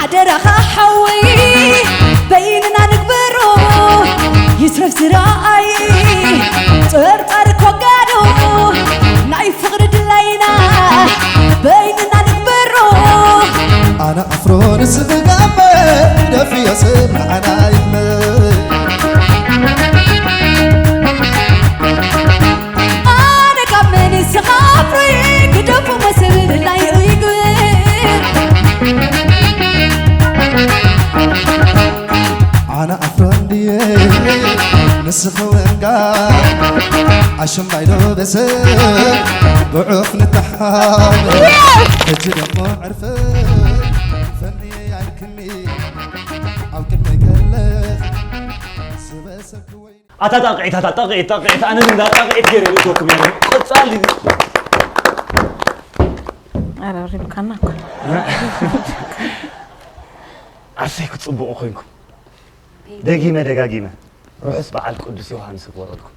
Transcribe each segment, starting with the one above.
ኣደራኻ ሓወይ በይንና ንግበሮ ይትረፍ ዝረኣይ ጠርጣሪ ኮጋዶ ናይ ፍቕሪ ድላይና በይንና ንግበሮ ኣነ ኣፍሮ ንስኺ ጋመ ደፍዮ ሰብ ንዓና ይመ ኣነ ካብ መን ስኻፍሪ ግደፉ መስብል ናይ ሪግብ ኣነ ኣፍሮ እንድየ ንስኺ ወንጋ ኣሽምባይ ዶ በሰብ ብዑፍ ንተሓብ ሕጂ ደሞ ዕርፍ ፈንየ ያልክኒ ኣብ ቅድመይ ከለኽ ዝበሰብኪ ወይ ኣታ ጣቕዒት፣ ኣታ ጣቕዒት፣ ጣቕዒት፣ ኣነ ግን እዛ ጣቕዒት ገይረ ርእይቶኩም እየ። ቀጻሊ ኣረ ሪብካና እኮ። ኣሰይ ክጽብቑ ኮንኩም። ደጊመ ደጋጊመ ርሑስ በዓል ቅዱስ ዮሃንስ ይግበረልኩም።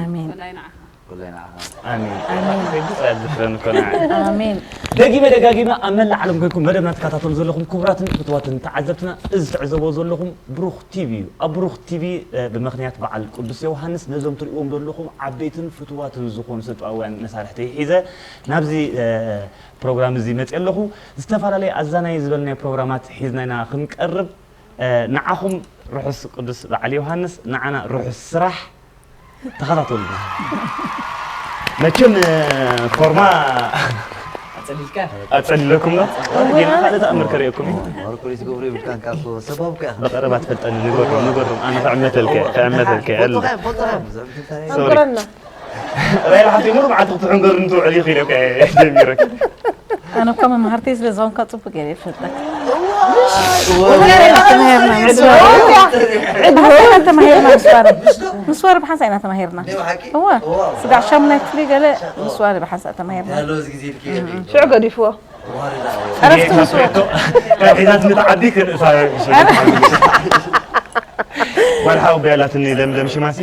ኣሜን። ወላይ ንዓኻ። ወላይ ንዓኻ። ኣሜን። ኣሜን። ርግጽ ኣየዝክረን እኮ ንዓይ። ኣሜን። ደጊመ ደጋጊመ ኣብ መላእ ዓለም ኮይንኩም መደብና ትከታተሉ ዘለኹም ክቡራትን ፍትዋትን ተዓዘብትና፣ እዚ ትዕዘብዎ ዘለኹም ብሩኽ ቲቪ እዩ። ኣብ ብሩኽ ቲቪ፣ እ፣ ብምኽንያት በዓል ቅዱስ ዮሃንስ ነዞም ትርእይዎም ዘለኹም ዓበይትን ፍትዋትን ዝኾኑ ስነ ጥበባውያን መሳርሕተይ ሒዘ ናብዚ፣ እ፣ ፕሮግራም እዚ መፅየ ኣለኹ። ዝተፈላለየ ኣዛናይ ዝበልናዮ ፕሮግራማት ሒዝና ኢና ክንቀርብ። እ፣ ንዓኹም ርሑስ ቅዱስ በዓል ዮሃንስ፣ ንዓና ርሑስ ስራሕ። ተኸታተሉና። መቸም፣ እ፣ ፎርማ ኣጸሊልካ? ኣጸሊለኩም ዶ? ግን ካልእ ተኣምር ከርእየኩም እዩ። ማርኮሊስ ገብሩ ይብልካ እንካ እኮ ሰባብ እኮ ኢኻ። ብቐረባ ትፈልጠኒ፣ ንገሮም፣ ንገሮም። ኣነ ክዕመተልከ፣ ክዕመተልከ፣ ኣለ። ፎቶኻ፣ ፎቶኻ፣ ሶሪ። ኣንኩረና። ራይል ሓፍቲ፣ ሙሉ መዓልቲ ክትሕንገር እንትውዕል ኢኺ ኢለ እኮ እየ ጀሚረክ። ኣነ እኮ መምሃርተይ ስለ ዝኾንካ ጽቡቅ ገይረ ይፈልጠካ። እዋ! ብሓንሳእ ኢና ተማሂርና ምስ ዋሪ። ዕድመ። ምስ ዋሪ። ሓንሳእ ኢና ተማሂርና። ናይ ብሓቂ? እዋ። እዋ። ስጋዕ ሻሙናይ ክፍሊ ገለ ምስ ዋሪ ብሓንሳእ ተማሂርና። ያለው እዚ ግዜ ልክ እየ። ሽዑ ገዲፍዎ። ዋሪ ዳ። ዕረፍቲ ምስ ዋሪ። ካብ ሒዛትኒ ትዓቢ ክንእሳ። ጓል ሓው ብያላትኒ ለምለም ሽማሲ።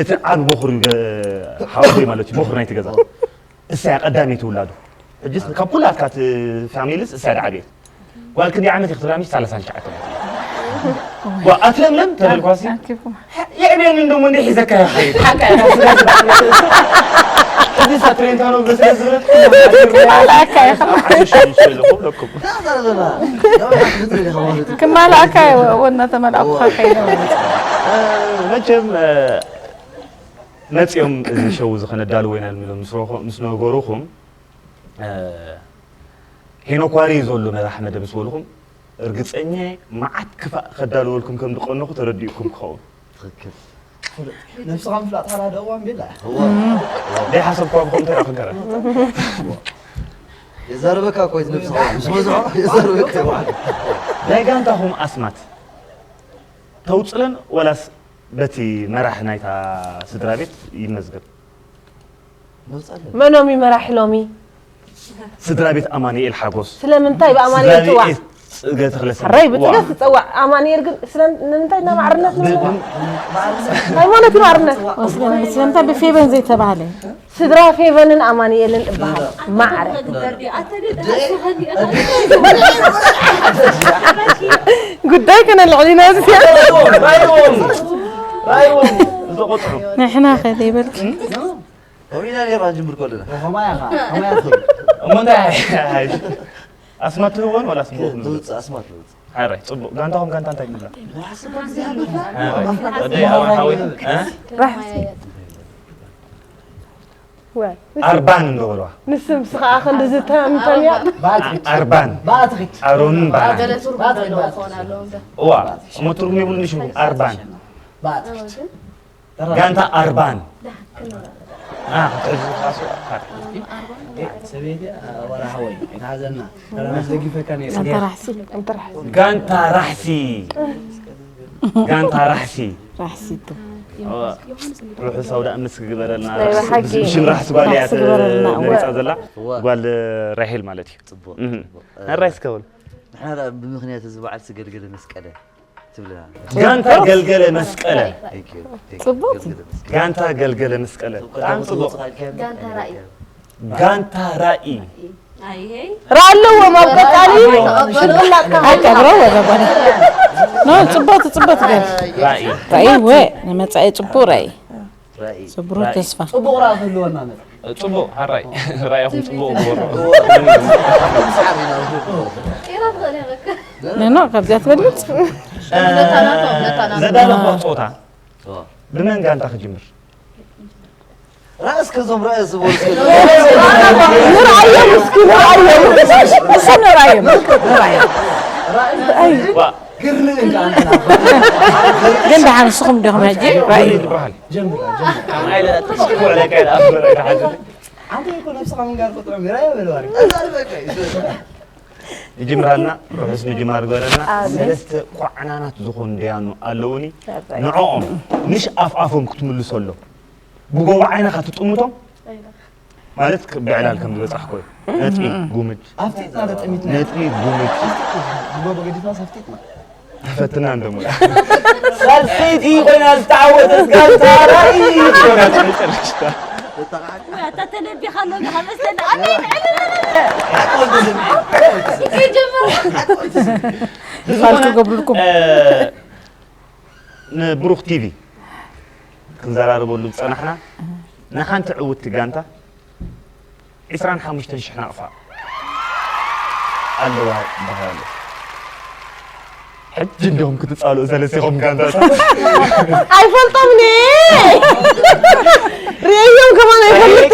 እቲ ዓቢ በኹሪ ገ-፣ ሓወቦይ ማለት እዩ፣ በኹሪ ናይቲ ገዛ። እሳ እያ ቀዳመይቲ ውላዱ። ሕጅስ ካብ ኩላትካ እቲ ፋሚሊስ እሳ እያ ዝዓበየት። ጓል ክንደይ ዓመት እያ ክትብላ፣ ሚስት ሰላሳን ትሽዓተን ዓመት። ዋ፣ ኣትለምለም ተበልኳሲ። ኣኪቡ። የዕብየኒ እንደሞ እንደ ሒዘካ ይኸይድ። ሓቂ እያ፣ ስጋ ስጋ። ሕጅስ ኣትሬንታኖ በስለ ዝበለት ኩሎም ኣትሬንታኖ ክማልኣካ እያ። ዓሰርተ ሸሞንተ ኢለ ክብለኩም። ክማልኣካ እየ፣ ወ-፣ ወና ተመልኣኩኻ ከይደ ማለት እዩ። መቸም፣ መጺኦም እዚ ሸው እዚ ከነዳልዎ ኢና ኢሎም ምስ ረኾ-፣ ምስ ነገሩኹም፣ እ፣ ሄኖክ ዋሪ እዩ ዘሎ መራሕ መደብ ምስ በልኹም፣ እርግጸኛ እየ መዓት ክፋእ ከዳልወልኩም ከም ዝቐነኹ ተረዲእኩም ክኸውን። ትኽክል። ነብስኻ ምፍላጥ ሓራ ዶ እዋን ቤላ? እዋ። እዋ። ዘይሓሰብኳ ብኸምኡ ተረኽብ ገራ። የዛረበካ እኮ እዩ ነብስኻ። ምስ በዝሖ የዛረበካ እዩ። ናይ ጋንታኹም ኣስማት ተውጽለን ወላስ በቲ መራሒ ናይታ ስድራ ቤት ይመዝገብ? ነውጻለን። መኖም እዩ መራሒ ሎሚ? ስድራ ቤት ኣማኑኤል ሓጎስ። ስለምንታይ ብኣማኑኤል ስድራ ትጽዋዕ? ቤት ጽገ ተኽለ ሰንበት። ሕራይ ብጽገ ዋ። ትጸዋዕ። ኣማኑኤል ግን ስለ-፣ ንምንታይ ናብ ማዕርነት ብ-፣ ንብሎ? ብ-፣ ሃይማኖት እዩ ማዕርነት። ስለምንታይ ብፌበን ዘይተባህለ? ስድራ ፌቨንን ኣማኑኤልን እበሃል። ማዕረ። ጉዳይ ከነልዕል ኢና እዚኣ። ራይዎም፣ ራይዎም፣ እዚ ቁጽሩ። ንሕና ከ ዘይበልኪ? ከመይ ኢና ነይርና ንጅምር ከለና? ከማይ ኢኻ፣ ከማይ ኢኻ። እሞ እንታይ ሓይሽ? ኣስማት ትህቦን ዋላ ስም ትውጽእ፣ ኣስማት ትውጽእ። ሓራይ፣ ጽቡቕ። ጋንታኹም ጋንታ እንታይ ትብላ? ሓራይ። ወደይ ኣሮን ሓወይ፣ እ? ራሕሲ። ወ-፣ ኣርባን እንዶ በልዋ። ንስም ስኻ ክንዲ ዝተምተምያ። ባትሪክ። ኣርባን። ባትሪክ። ኣሮንን ባናን። ገለ ትርጉም ባትሪክ፣ ዘለዎ ባትሪክ። ክኾን ኣለዎም ዶ? እዋ፣ እሞ ትርጉም የብሉን ሽሙ። ኣርባን። ባትሪክ። ጋንታ ኣርባን። ኣ፣ ክትሕዝ ዝኽኣሱ ኣርባን። ሰበይቲ፣ ኣ፣ ወራ ሓወይ፣ ኣይትሓዘና። ተራ መስደጊፈካ ነይረ። ጋንታ ራሕሲ። ጋንታ ራሕሲ። ጋንታ ራሕሲ። ራሕሲቶ። ርሑስ ኣውደ ኣመት ክግበረልና። ናይ ብሓቂ። ብሽም ራሕሲ ጓል እያ ራሕሲ ግበረልና፣ እወ። መሪጻ ዘላ። እወ። ጓል ራሄል ማለት እዩ። ጽቡቕ፣ እህ። ጽቡቕ። ናይ ራይስ ከብል። ንሕና ደኣ ብምኽንያት እዚ በዓል ስገልገለ መስቀለ ትብልና። ጋንታ ገልገለ መስቀለ። Thank you፣ thank you። ጽቡቕ። ገልገለ መስቀለ። ጋንታ ገልገለ መስቀለ። ጽቡቕ። ብጣዕሚ ጽቡቕ። ጽቡቕ። ጋንታ ራእይ። ጋንታ ራእይ። ራ ኣለዎም ኣብ ቀጻሊ ሽግላጥካ ኣቀብሮ ወረጓነ ኖ ጽቡቅ ጽቡቅ ገር ራእይ ራእይ ወ ንመጻኢ ጽቡቅ ራእይ ራእይ ብሩህ ተስፋ ጽቡቕ ራእይ ክህልወና መጣ ጽቡቅ ሓራይ ራእይኹም ጽቡቅ ግበሩ ኖ ካብዚኣ ትበልጽ ዘዳለኹዋ ፆታ ብመን ጋንታ ክጅምር ራእስ ከዞም ራእስ ዝቦልስ ንርኣዮም እስኪ ንርኣዮም እሱ ንርኣዮም ንርኣዮም ዋ ግርም እንዳ ግን ደሓን ንስኹም ዲኹም ሕጂ ራእዩ ይበሃል ጀምር ጀምር እስኪ ኩዕለካ ኢለ ኣፍበረካ ሓዚ አንተ እኮ ነፍስኻ ምን ጋር ቆጥረም ራእይ በለዋል ይጅምራልና ርሑስ ምጅማር ግበረልና ሰለስተ ኳዕናናት ዝኾኑ ደያኑ ኣለውኒ ንዕኦም ምሽ ኣፍኣፎም ክትምልሰሎም ብጎቦ ዓይንኻ ትጥምቶም ማለት ብዕላል ከም ዝበፃሕኮ እዩ ነጥቢ ጉምጅ ኣብቲትና ተጠሚትና ነጥቢ ጉምጅ ጎቦ ገዲፍና ሳፍቲትና ተፈትና እንደሞ ሳልሰይቲ ኮይና ዝተዓወተት ጋንታ ራእይ መጨረሽታ ኣታ ተነቢኻ ኣሎ ኢኻ መስለኒ ኣበይ ንዕልል ይጀምር ፋል ክገብሩልኩም ንብሩኽ ቲቪ ክንዘራርበሉ ዝፀናሕና ንሓንቲ ዕውትቲ ጋንታ ዕስራን ሓሙሽተን ሽሕ ናቕፋ ኣለዋ ይበሃል ኣሎ ሕጂ እንዲኹም ክትፃልኡ ሰለስቲኹም ጋንታታት ኣይፈልጦምን ርእዮም ከማን ኣይፈልጥ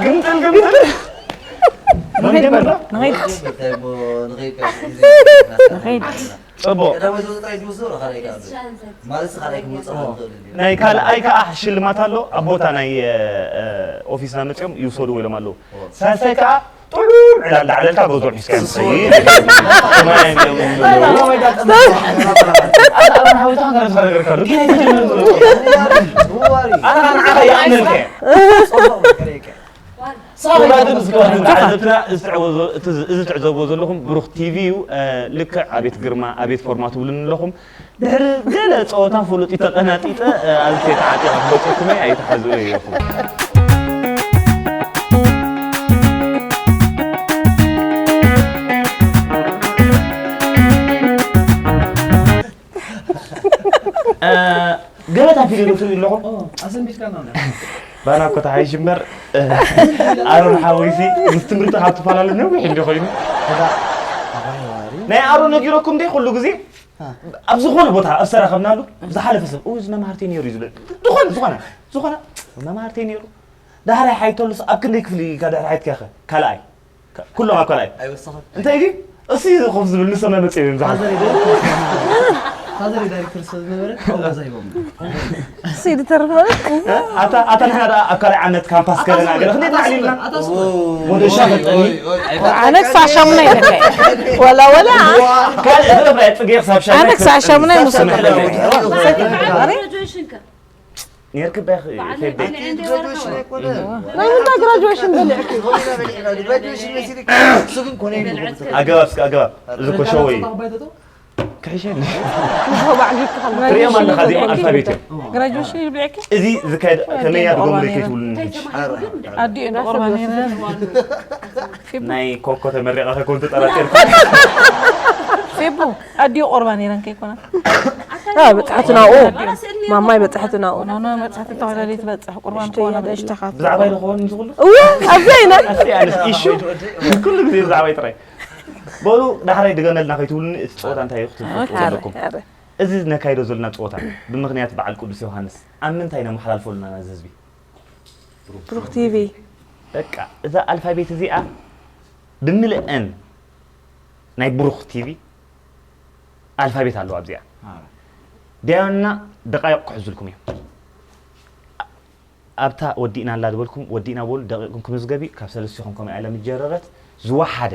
ግምጥል ግምጥል መጀመርታ ንኸይድ ፅቡቅ ቀዳማይ ዝወፀ ጥራይ ዝወስዶ ካልኣይ ከዓ ማለት ካልኣይ ክመፅእ ዝኽእል እንዲ ናይ ካልኣይ ከዓ ሽልማት ኣሎ ኣብ ቦታ ናይ ኦፊስና መፅኦም ይውሰድዎ ኢሎም ኣለዉ ሳልሳይ ከዓ ጥዑም ዕላል ዳዕለልካ ገዝኦም ሒዝካ እዮም ትኸይድ ኣነ ንዓኻ ይኣምነልካ እየ ክቡራትን ዝክቡራትን ተዓዘብትና እዚ ትዕዘብዎ ዘለኹም ብሩኽ ቲቪ እዩ ልክዕ ኣቤት ግርማ ኣቤት ፎርማ ትብሉኒ ኣለኹም ድሕሪ ገለ ፀወታ ፍሉጥ ተቐናጢጠ ኣልፌ ተዓጢቐ ክመፀኩም እየ ኣይትሓዝኡ ኢኹም ገበታ ፊደሎ ትርኢ ኣለኹም ኣሰንቢትካና ባና እኮ ተሓይሽ እምበር ኣሮን ሓወይሲ ምስ ትምህርቲ ካብ ትፈላለ ነዊሕ እንዲ ኮይኑ ናይ ኣሮን ነጊረኩም ደ ኩሉ ግዜ ኣብ ዝኾነ ቦታ ኣብ ዝተራኸብናሉ ዝሓለፈ ሰብ እዚ መማህርተይ ነይሩ እዩ ዝብል ዝኾነ ዝኾነ ዝኾነ መማህርተይ ነይሩ ዳሕራይ ሓይተሉስ ኣብ ክንደይ ክፍሊ ኢካ ዳሕራይ ሓይትካ ካልኣይ ኩሎም ኣብ ካልኣይ እንታይ ግን እሲ ኮፍ ዝብል ንሰማይ መፅእ እዮም ዝሓ ፋዘር ዳይሬክተር ስለ ዝነበረ ኣብኡ ገዛ ሂቦም ሲዲ ተርፍ ማለት ኣታ ኣታ ንሕና ደኣ ኣብ ካልኣይ ዓመት ካምፓስ ከለና ገለ ክንደይ ተዓሊምና ወደ ሻፈጠኒ ኣነ ክሳብ ሻሙና ይለካ ወላ ወላ ካልእ ፍረ ጽጌ ክሳብ ሻሙና ኣነ ክሳብ ሻሙና ይምስል ኔርክ በኺ ፌቤ ናይ ምንታይ ግራጁዌሽን በሊዕኪ ኣገባብ እስከ ኣገባብ እዚ እኮ ሸው እዩ ክሕሸኒ ትሪኦም ኣለኻ እዚኦም ኣልፋቤት እዮም ግራጁዌሽን ይብልዕኪ እዚ ዝካየድ ከመይ ኣድጎም ከይትብሉኒ ኣዲኡ እንዳቆርባ ነይረ ናይ ኮኮ ተመሪቐ ከይኮን ተጠራጢርኩ ፌቡ ኣዲኡ ቆርባ ነይረን ከይኮና በፅሐትናኡ ማማይ በፅሐትናኡ ኖኖ መፅሓት ተዋዳሊ ትበፅሕ ቁርባን ከሆነ ብእሽተኻ ብዛዕባ ኢሉ ክኸውን ዝኽሉ እወ ኣብዛ ኢና ኣስቲ ኣነስ ኢሹ ኩሉ ግዜ ብዛዕባ ጥራይ በሉ ዳሕራይ ድገመልና ከይትብሉኒ እቲ ፀወታ እንታይ እዩ ክትፈልጡ ዘለኩም እዚ ነካይዶ ዘለና ፀወታ ብምኽንያት በዓል ቅዱስ ዮሃንስ ኣብ ምንታይ ነመሓላልፎ ኣለና ነዚ ህዝቢ ብሩክ ቲቪ በቃ እዛ ኣልፋቤት እዚኣ ብምልአን ናይ ብሩክ ቲቪ ኣልፋቤት ኣለዋ ኣብዚኣ ዲያና ደቃይቕ ክሕዙልኩም እዮም ኣብታ ወዲእና ኣላ ዝበልኩም ወዲእና በሉ ደቂቕኩም ክምዝገብ እዩ ካብ ሰለስቲኹም ከምኡ ኢላ ምጀረረት ዝወሓደ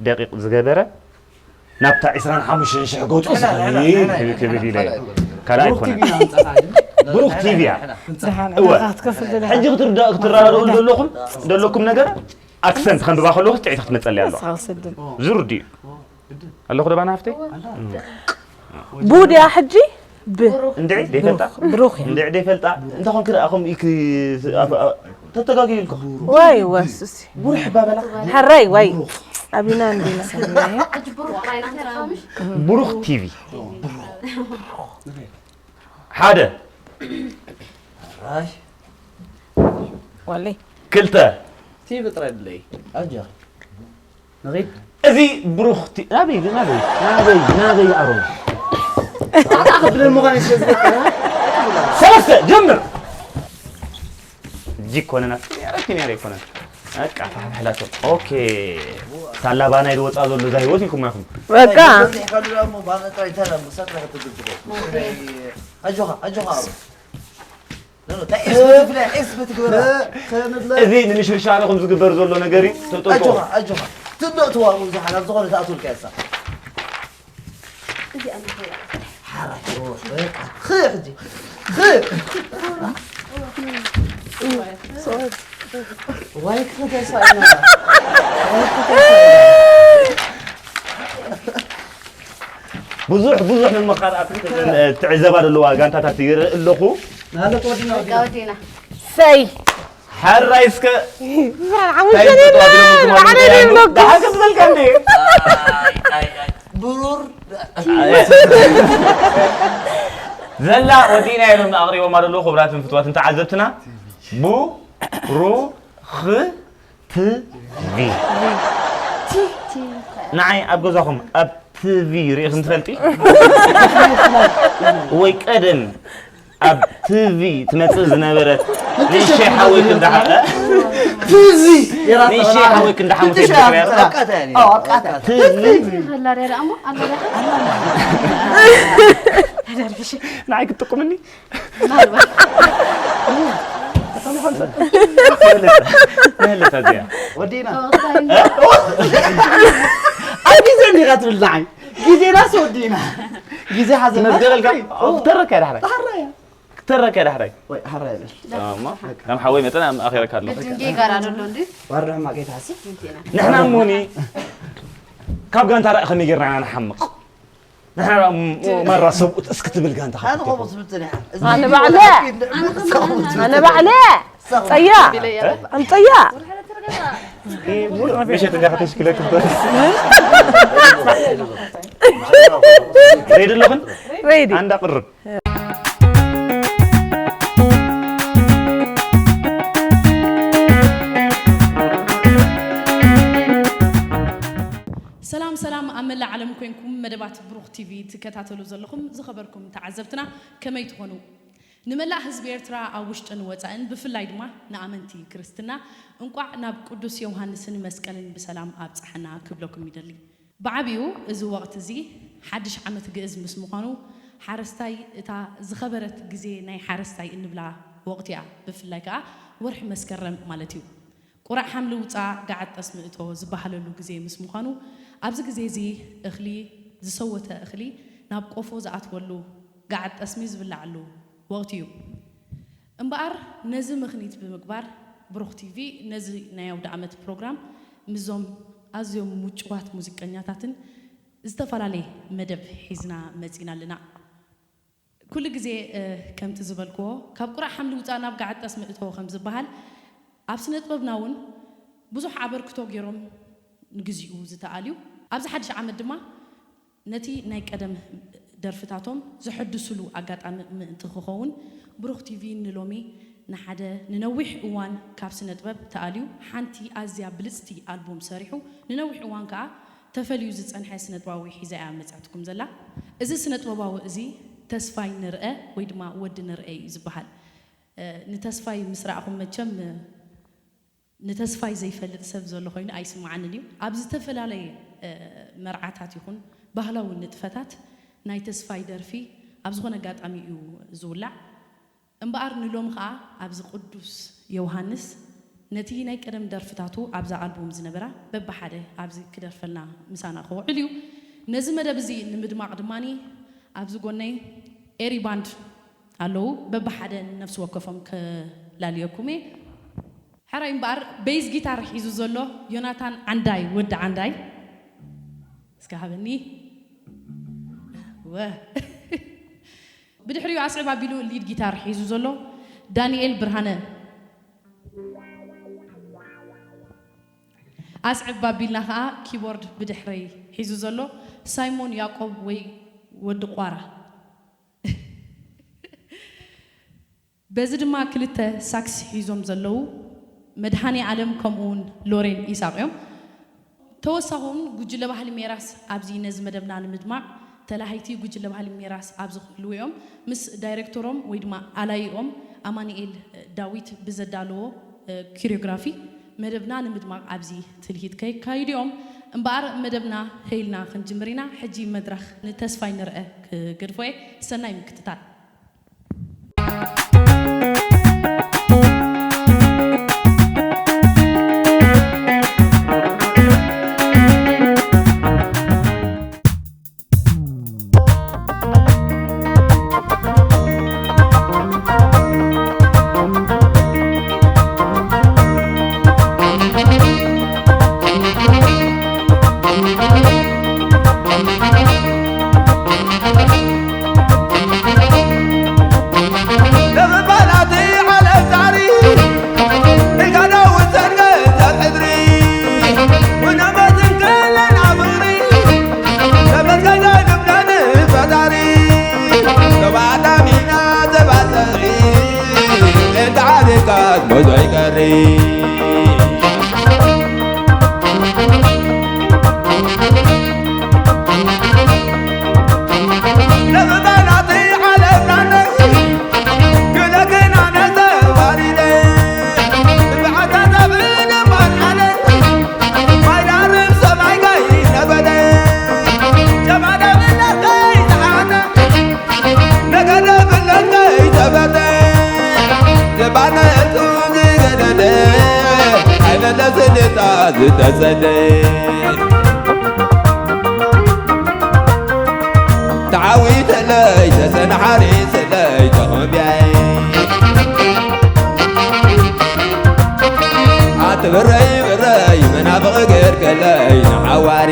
ደቂቕ ዝገበረ ናብታ ዕስራን ሓሙሽተን ሽሕ ገፁ ዝኸይድ ክብል ኢለ ካልኣይ ኣይኮነን ብሩክ ቲቪ እያ እወ ሕጂ ክትረዳድኡ ዘለኹም ዘለኩም ነገር ኣክሰንት ከንብባ ከለኹ ጥዒታ ክትመፀሊ ኣለዋ ዝርድ እዩ ኣለኹ ደባና ሃፍተይ ቡ ድያ ሕጂ ብ እንድዒ ደይፈልጣ ብሩኽ እያ እንድዒ ደይፈልጣ እንተኾንክ ደኣ ከምኡ ኢልክ ተተጋግዩ ኢልካ። ወይ ወስሲ ቡርሕ ባበላ። ሕራይ ወይ ኣቢና እንዲና ሕጂ ብሩኽ ጥራይ ኢና ክንጠቕምሽ ብሩኽ ቲቪ ሓደ ራይ ወለይ ክልተ ቲቪ ጥራይ ድለይ ኣጃ ንኺድ እዚ ብሩኽ ቲ ናበይ ናበይ ናበይ ናበይ ኣሮን ኣታ ክብለ ምዃን ይስለዝበካ ሰለስተ ጀምር ጂኮነና ያረኪን ያረ ይኮነን በቃ ፋሕላቶ ኦኬ ሳላባ ናይ ወፃ ዘሎ እዛ ህይወት ኢልኩም ኢኹም በቃ ኣጆኻ ኣጆኻ እዚ ንምሽርሻርኹም ዝግበር ዘሎ ነገር እዩ ተጠንቀቑ ኣጆኻ ኣጆኻ ትንዶ ትዋኡ ዝሓላብ ዝኾነ ትኣትውልካ እሳ እዚኣ እንታይ እያ? ሓራይ ሮስ በቃ ኽ ሕጂ ኽ ዋይ ክተሳ ኢና ዋይ ክተሳ ኢና ብዙሕ ብዙሕ ምምኻር ኣብ ትዕዘባ ዘለዋ ጋንታታት ይርኢ ኣለኹ ናለ ተወዲና ወዲና ወዲና ሰይ ሓራይ እስከ ሓሙሽተ ደሓር ከስበልካ እንዴ ብሩር ዘላ ወዲና ኢሎም ኣቕሪቦም ኣለዉ ክቡራትን ፍትዋትን ተዓዘብትና ቡሩኽትቪ ንዓይ ኣብ ገዛኹም ኣብ ቲቪ ርኢኹም ትፈልጢ ወይ ቀደም ኣብ ቲቪ ትመፅእ ዝነበረት ንእሽተይ ሓወይ ክንዳ ንእሽተይ ሓወይ ክንዳ ሓሙስ ቲቪ ንዓይ ክትጥቁምኒ መህለታ እዚኣ ወዲና ኣብ ግዜ እንዲኻ ትብል ንዓይ ግዜናስ ወዲና ግዜ ሓዘና መዝገበልካ ክተረካ ዳሕራይ ክተረካ ዳሕራይ ወይ ሓራ ይበል እማ ከም ሓወይ መጠን ኣኺረካ ኣለኹ ግድን ጌጋራ ዘሎ እንዲ ዋርዶ ሕማቅ ከይትሓስብ እንቲና ንሕና እሞኒ ካብ ጋንታ ራእ ከመይ ጌርና ኢና ንሓምቕ ንሕና ራእ ም- ማራ ሰብኡት እስኪ ትብል ጋንታ ኣነ ከምኡ ክትብልኩም። ትብል ጸኒሓ ኣነ ባዕለ ኣነ ባዕለ ጸያ ኣንጸያ ምሸት እንዳ ከተሽክለ ክትበል ሬዲ ኣለኹን ሬዲ ኣንዳ ቅርብ ሰላም ሰላም ኣብ መላእ ዓለም ኮንኩም መደባት ብሩኽ ቲቪ ትከታተሉ ዘለኹም ዝኸበርኩም ተዓዘብትና ከመይ ትኾኑ? ንመላእ ህዝቢ ኤርትራ ኣብ ውሽጥን ወጻእን ብፍላይ ድማ ንኣመንቲ ክርስትና እንቋዕ ናብ ቅዱስ ዮውሃንስን መስቀልን ብሰላም ኣብጽሓና ክብለኩም ይደሊ። ብዓቢኡ እዚ ወቕቲ እዚ ሓድሽ ዓመት ግእዝ ምስ ምዃኑ ሓረስታይ እታ ዝኸበረት ግዜ ናይ ሓረስታይ እንብላ ወቕቲ እያ። ብፍላይ ከኣ ወርሒ መስከረም ማለት እዩ። ቁራዕ ሓምሊ ውጻእ ገዓት ጠስሚ እቶ ዝበሃለሉ ግዜ ምስ ምዃኑ ኣብዚ ግዜ እዚ እኽሊ ዝሰወተ እኽሊ ናብ ቆፎ ዝኣትወሉ ገዓት ጠስሚ ዝብላዓሉ ወቕቲ እዩ። እምበኣር ነዚ ምኽኒት ብምግባር ብሩኽ ቲቪ ነዚ ናይ ኣውደ ዓመት ፕሮግራም ምስዞም ኣዝዮም ምጭዋት ሙዚቀኛታትን ዝተፈላለየ መደብ ሒዝና መጺና ኣለና። ኩሉ ግዜ ከምቲ ዝበልክዎ ካብ ቁራዕ ሓምሊ ውፃእ ናብ ገዓት ጠስሚ እቶ ከም ዝበሃል ኣብ ስነ ጥበብና እውን ብዙሕ ኣበርክቶ ገይሮም ንግዚኡ ዝተኣልዩ ኣብዚ ሓድሽ ዓመት ድማ ነቲ ናይ ቀደም ደርፍታቶም ዘሐድስሉ ኣጋጣሚ ምእንቲ ክኸውን ብሩኽ ቲቪ ንሎሚ ንሓደ ንነዊሕ እዋን ካብ ስነ ጥበብ ተኣልዩ ሓንቲ ኣዝያ ብልፅቲ ኣልቡም ሰሪሑ ንነዊሕ እዋን ከዓ ተፈልዩ ዝፀንሐ ስነጥባዊ ሒዛ እያ መፅኣትኩም ዘላ። እዚ ስነጥበባዊ እዚ ተስፋይ ንርአ ወይ ድማ ወዲ ንርአ እዩ ዝበሃል። ንተስፋይ ምስ ረኣኹም መቸም ንተስፋይ ዘይፈልጥ ሰብ ዘሎ ኮይኑ ኣይስምዓንን እዩ። ኣብ ዝተፈላለየ መርዓታት ይኹን ባህላዊ ንጥፈታት ናይ ተስፋይ ደርፊ ኣብ ዝኾነ ኣጋጣሚ እዩ ዝውላዕ። እምበኣር ንሎሚ ኸኣ ኣብዚ ቅዱስ ዮውሃንስ ነቲ ናይ ቀደም ደርፍታቱ ኣብዛ ኣልቡም ዝነበራ በብሓደ ኣብዚ ክደርፈልና ምሳና ክውዕል እዩ። ነዚ መደብ እዚ ንምድማቕ ድማ ኣብዚ ጎነይ ኤሪ ባንድ ኣለዉ። በብሓደ ነፍሲ ወከፎም ከላልየኩም እየ። ሕራይ እምበኣር ቤዝ ጊታር ሒዙ ዘሎ ዮናታን ዓንዳይ ወዲ ዓንዳይ እስከ ሃበኒ ወ ብድሕሪኡ ኣስዕብ ኣቢሉ ሊድ ጊታር ሒዙ ዘሎ ዳንኤል ብርሃነ ኣስዕብ ኣቢልና ኸኣ ኪቦርድ ብድሕረይ ሒዙ ዘሎ ሳይሞን ያቆብ ወይ ወዲ ቋራ። በዚ ድማ ክልተ ሳክስ ሒዞም ዘለዉ መድሃኔ ኣለም ከምኡውን ሎሬን ኢሳቕ እዮም። ተወሳኹ እውን ጉጅለ ባህሊ ሜራስ ኣብዚ ነዚ መደብና ንምድማቕ ተላሃይቲ ጉጅለ ባህሊ ሜራስ ኣብዚ ክህልዉ እዮም። ምስ ዳይሬክተሮም ወይ ድማ ኣላይኦም ኣማኑኤል ዳዊት ብዘዳለዎ ኮሪዮግራፊ መደብና ንምድማቕ ኣብዚ ትልሂት ከየካይዱ እዮም። እምበኣር መደብና ሄልና ክንጅምር ኢና። ሕጂ መድረኽ ንተስፋይ ንርአ ክገድፎ እየ። ሰናይ ምክትታል። ዝተጸደ ተዓዊተለይ ተሰናሓሪሰለይ ተኸቢያይ ኣትብረይ ብረይ መናፍቕ ገርገለይ ንሓዋሪ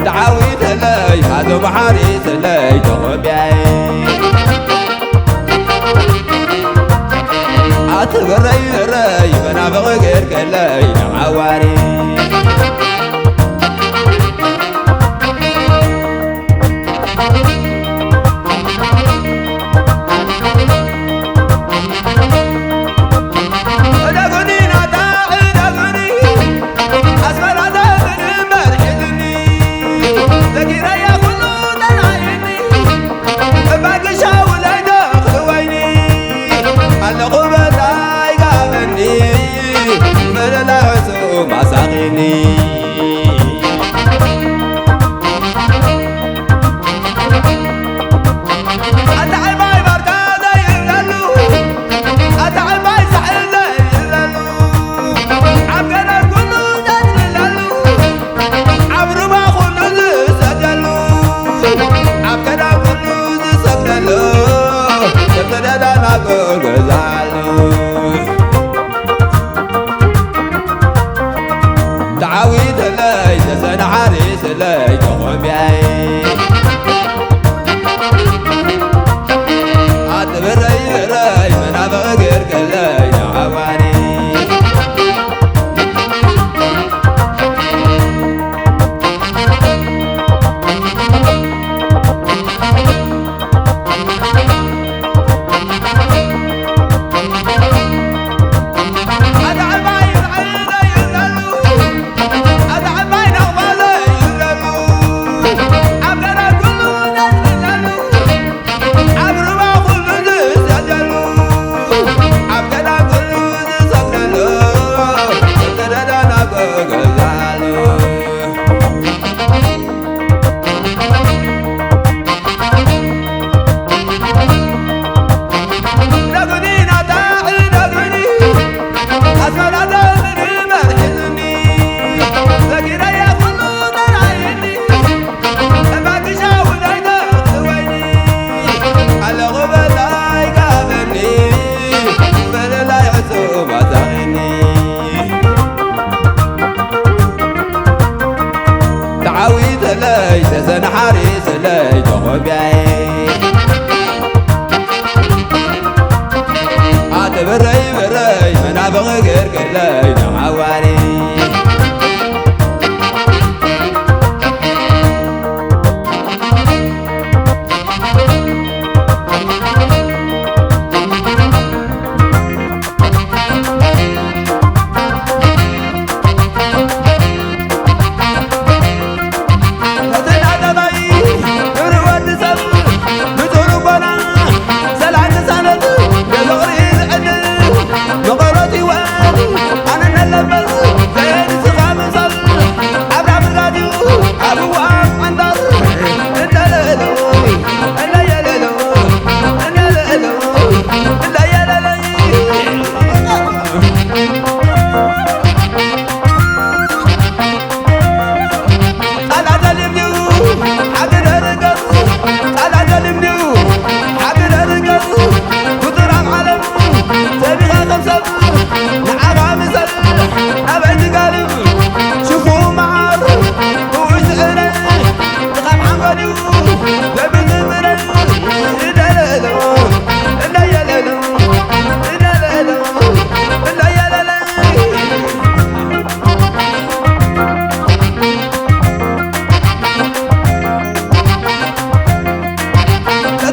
ተዓዊተለይ ሃዞ መሓሪ ስለይ ተኾቢያይ ኣትብረይ ረይ መናፍቕ ገርገለይ ንዓዋሪ ፍጡር ኣብ ዓለም ሰቢኻ ከም ሰብ ንዓኻ ምሰል ኣበይ ትጋልብ ሽፉ መዓር ብውሽ ዝእረ ንኻብ ሓንጎል እዩ ዘብል ዝምረ ይደለሎ እንደየለሎ ይደለሎ እንደየለለ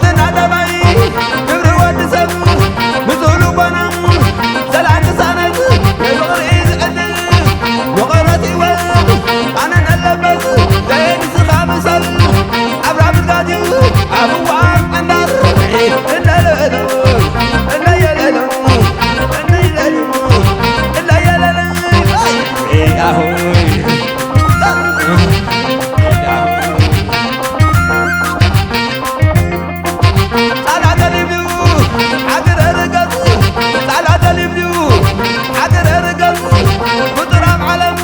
ጥዕና ጠባይ ክብሪ ወዲ ሰብ ንጹህ ልቦና ዘላቂ ሳነት ናይ ፍቕሪ ዝዕድል መቐረት ህይወት ኣነ ነለበት ዘየንስኻ ምሰል ኣብራ ብርጋት እዩ ኣብ እዋን ዕንዳር እለለለ እለየለለ እለይለለ እለየለለ ያሆ ጻላ ተሊብዩ ሓድረ ርገጽ ጻላ ተሊብዩ ሓድረ ርገጽ ፍጡር ኣብ ዓለም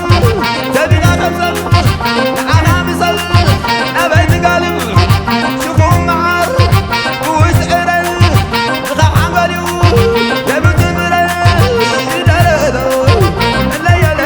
ሰቢኻ ከም ሰብ ንዓና ምሰል ናበይ ትጋልብ ሽፉ መዓር ብውሽጢ ዕረ ንኻብ ሓንጎል እዩ የብዝብረ ይደለሎ እለየለሎ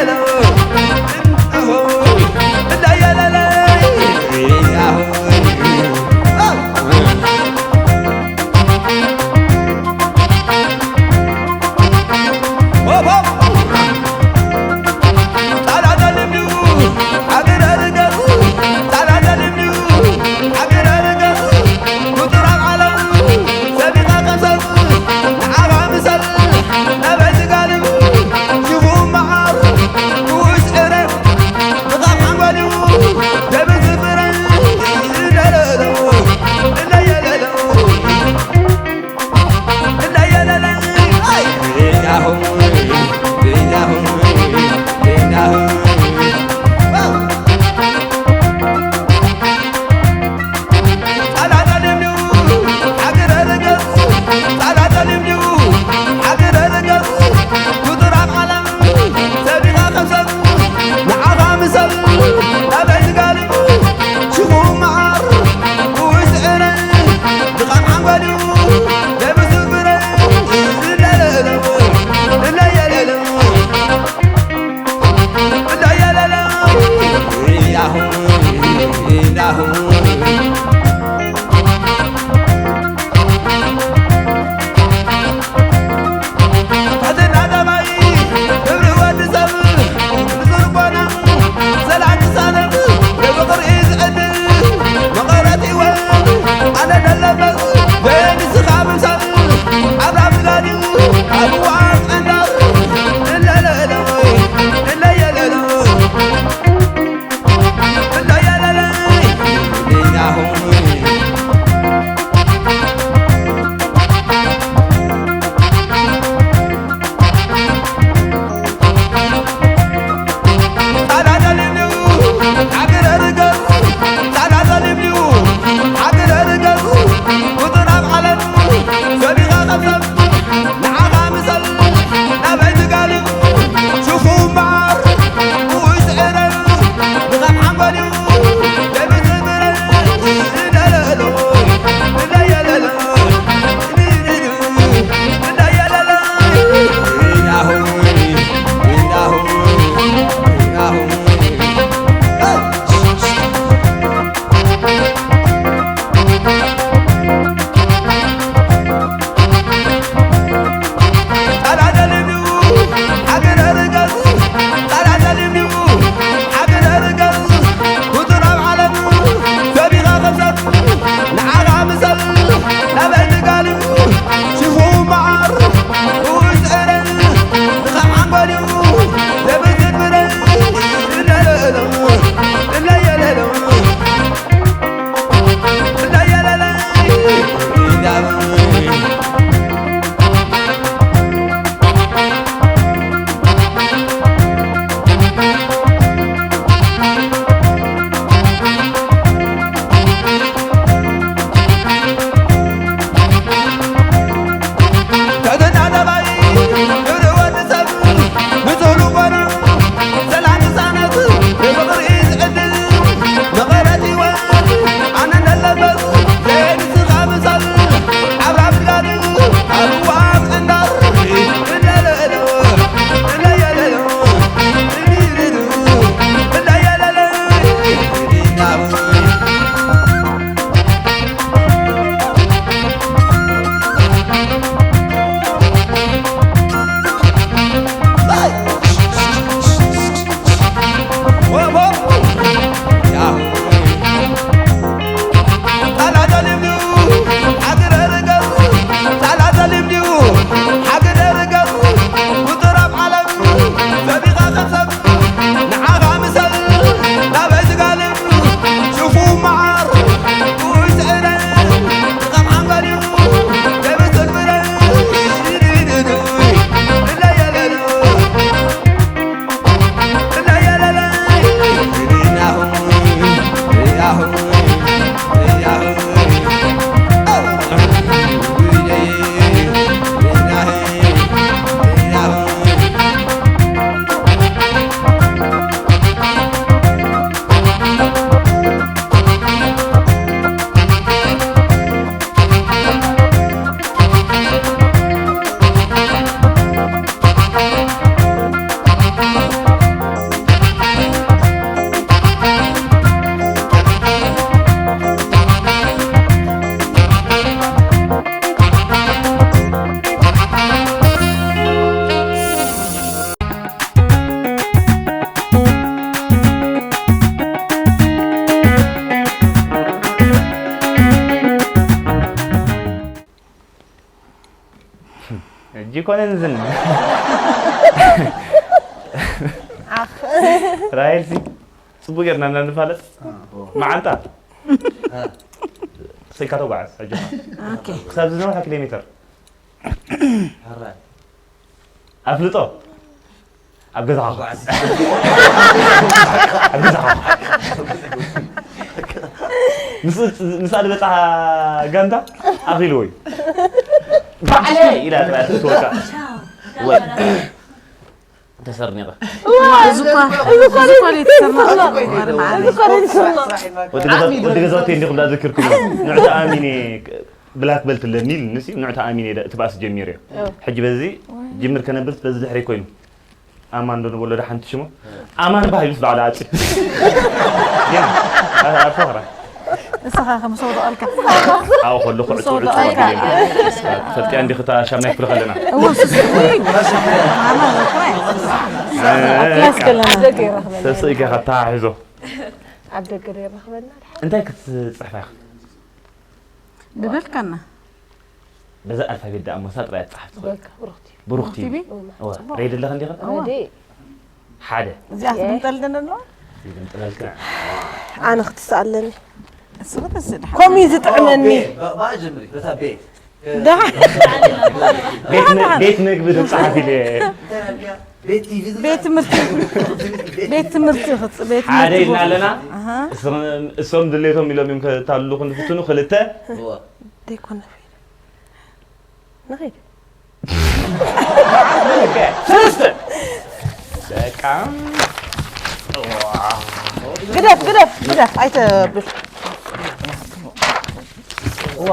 ሕጂ ኮነን ዝን። ራሄል ሲ ጽቡቅ ጌርና እና ንፋለጥ። መዓንጣ። ስልካ ተጓዓዝ፣ ኣጆኻ። ኦኬ። ክሳብ ዝነውሐ ኪሎ ሜትር። ኣፍልጦ። ኣብ ገዛኻ። ኣብ ገዛኻ። ምስ፣ ምስኣ ዝበጽሓ ጋንታ ኣኺልዎ እዩ። ባዕለይ ኢላ ጥራይ ትወቃ። ወይ። ተሰርኒቐ። እዚ እኳ፣ እዚ እኳ ዘይተሰርነቐ። ወዲ ገዛ፣ ወዲ ገዛውቲ እንዲኹም ዳዘኪርኩም። ንዑ ተኣሚነ ብላክ በልት ኣለኒ ኢሉኒ፣ ንዑ ተኣሚነ ደ-፣ እቲ ባእሲ ጀሚረ። ሕጂ በዚ ጅምር ከነብርት በዚ ድሕሪ ኮይኑ። ኣማን ዶ ንበሎ ዶ ሓንቲ ሽሙ? ኣማን ባህ ኢሉስ ባዕሉ ኣጽ። ያ፣ ኣ-፣ ኣርፋ ኽራ። ንስኻ ከም ሰው ደቐልካ። ኣብኡ ከለኹ ዕጹ፣ ዕጹ ተወደቐልካ። ኢለ። ትፈልጥያ እንዲኺ እታ ሻምናይ ክፍሊ ከለና? እወ፣ ስስ-፣ ውይ! ማማ፣ ወፍራይ። ኣብ ክላስ ከለና። ኣብ ደገ ይረኽበና። ተስእካ ካብ ተሓሒዞ። ኣብ ደገ ዶ ይረኽበና? እንታይ ክትጽሕፋ ኢኻ? ዝበልካና። በዛ ኣልፋቤት ደኣ ሞሳ ጥራይ ትጽሓፍ ትኽእል። በቃ፣ ብሩኽቲ። ብሩኽቲ። ብሩኽቲ። እወ። እወ። ጽቡቕ። ሬዲ ኣለኻ እንዲኻ? እወ። ሬዲ። ሓደ። እዚኣ ትግምጠልና ኣለዋ? ይግምጥለልካ። ኣነ ክትስኣለኒ። እሱ ክትስእ ድሓን። ከምኡ እዩ ዝጥዕመኒ። ቤ፣ ባ፣ ባ ጀምሪ፣ በታ ቤ። ደሓን። ቤት ም-፣ ደሓን። ቤት ምግቢ ትብጻሓት ኢለ። ቤት ቲቪ ዝብጻሕ። ቤት ትምህርቲ። ቤት ትምህርቲ ክጽ-፣ ቤት ሓደ ትምህርቲ ኢልና ኣለና። ኣሃ። እሶም፣ እሶም ድሌቶም ኢሎም እዮም ከታልሉኹም ዝፍትኑ። ክልተ። እዋ። ደይኮነ ፌል። ንኺድ። ሰለስተ። በቃ። ግደፍ፣ ግደፍ፣ ግደፍ፣ ኣይተብል። ዋ።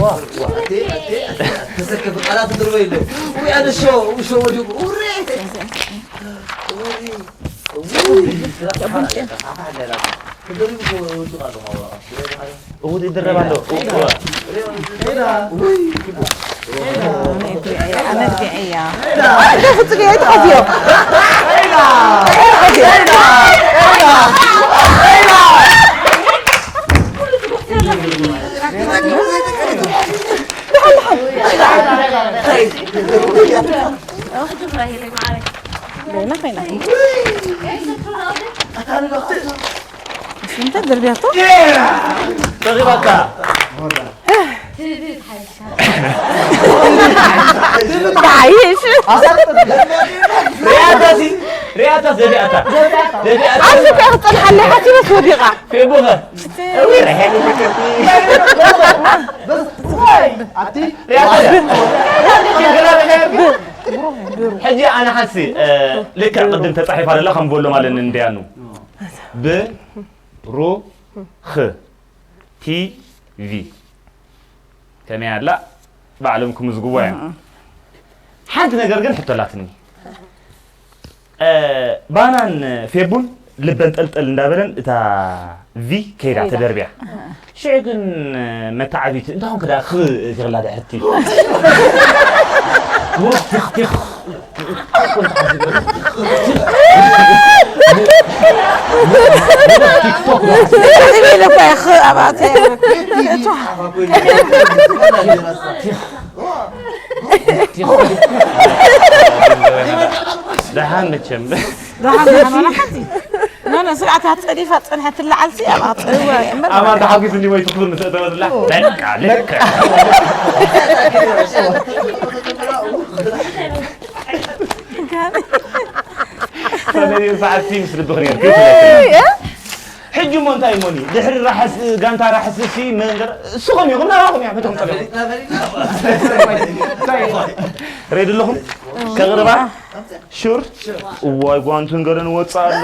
ዋ። ዋ። ተሰከፍ ቃላት ትርበ የለ። ውይ፣ ኣነ ሾ፣ ሾ ወዲቁ። ውሬ። ውሬ። ውይ። ተደሪቡ ወዲቁ ኣሎ። እውድ ይድረብ ኣሎ። ውይ። ኣነ እግሪ እያ። ኣነ እግሪ እያ። ኣነ ፍጹም እየ፣ ኣይትሓዝዮ። ደህና ኮይና። እስኪ እንታይ ደርቢያቶ? ተኺባታ። ትብት ሓይሻ። ትብት ሓይሽ። ሪኣታ ሲ፣ ሪኣታ ዘቢኣታ። ዘቢኣታ። ኣብዚ ከኣ ክጸንሓለይ ሓሲበስ ወዲቓ። ፌቡኸ። ሪኣታ። ሕጂ ኣነ ሓሲ፣ እ፣ ልክዕ ቅድም ተጻሒፋ ደላ ከም በሎ ማለት እንድያኑ። ብ፣ ሩ፣ ኽ። ቲ ቪ። ከመይ ኣላ? ባዕሎም ክምዝግቦ እዮም። እህ። ሓንቲ ነገር ግን ሕቶ ኣላትኒ። እ፣ ባናን ፌቡን ልበን ጠልጠል እንዳበለን እታ ቪ ከይዳ ከይዳ። ተደርብያ። እህ። ሽዑ ግን መተዓቢት እንታይ ኾንክ ደኣ ኽ እቲኽላ ድሕርቲ? ቲኽ ቲኽ። ደሓን መቸም። ደሓን፣ ደሓን፣ ዋላ ሓንቲ። ኖ፣ ኖ፣ ስርዓት ኣጸዲፋ ጸንሐት ትለዓልሲ ኣብ ኣጸዲፋ እምበር። ኣማን ተሓጒስኒ ወይ ትኽብል ምስ እተወ ዘላ፣ በቃ፣ ልክዕ። ሰለስተ ሰዓት ሲ ምስ ልብኺ ነይርኪ። እይ፣ እ? ሕጂ እሞ እንታይ እሞኒ? ድሕሪ ራሕስ፣ ጋንታ ራሕስ ሲ መንገር፣ እስኹም ኢኹም፣ ናባኹም እያ፣ መቶም ጸሊኹም። ሬዲ ኣለኹም? ከቕርባ? ሹር? እዋይ፣ ጓንቱን ገለን ወጻ ኣሎ።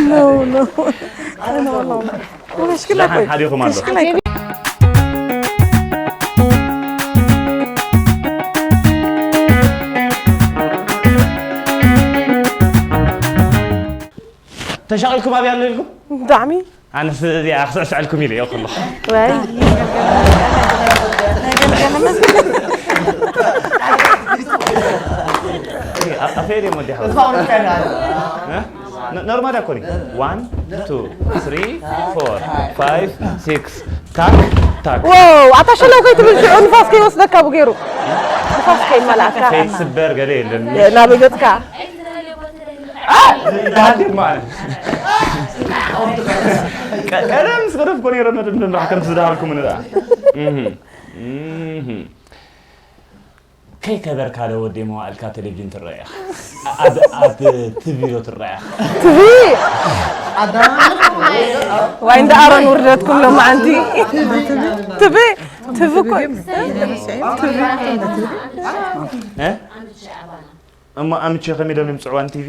ኖ፣ ኖ። ኣነ ወላሂ። ወሽክላ ደሓን ቆይ። ሓዲኹም ኣሎ። ወሽክላ ቆይ። ተሻቒልኩም ኣብያ ኣሎ ኢልኩም? ብጣዕሚ። ኣነስ እዚኣ ክስዕስዐልኩም ኢለ እየ ከለኹ። ወይ። ኣ-፣ ኣፈይ ድዮም ወዲኻ? እ? ኖርማል ኣይኮኒ። One, two, three, four, five, six። ታክ ታክ። ዋው ኣታ ሸለው ከይትብል ሽዑ ንፋስ ከይወስደካ ብገይሩ ንፋስ ከይመላእካ ከይስበር ገለ የለን። ናብ ገጽካ ዳሃልድ ማለት ቀደም ስገደፍ ኮነ የረመድ ምንድን ከም ትዝዳሃልኩም ንዳ ከይከበርካ ዶ ወዲ መዋእልካ ቴሌቪዥን ትረአ ኢኻ። ኣብ ኣብ ቲቪ ዶ ትረአ ኢኻ። ትቪ ዋይ እንዳ ኣሮን ውርደትኩም ሎማዓንቲ ትቪ ትቪ እኮ እ? እሞ ኣምቼ ከመይ ኢሎም ይምፅዕዋ ንቲቪ?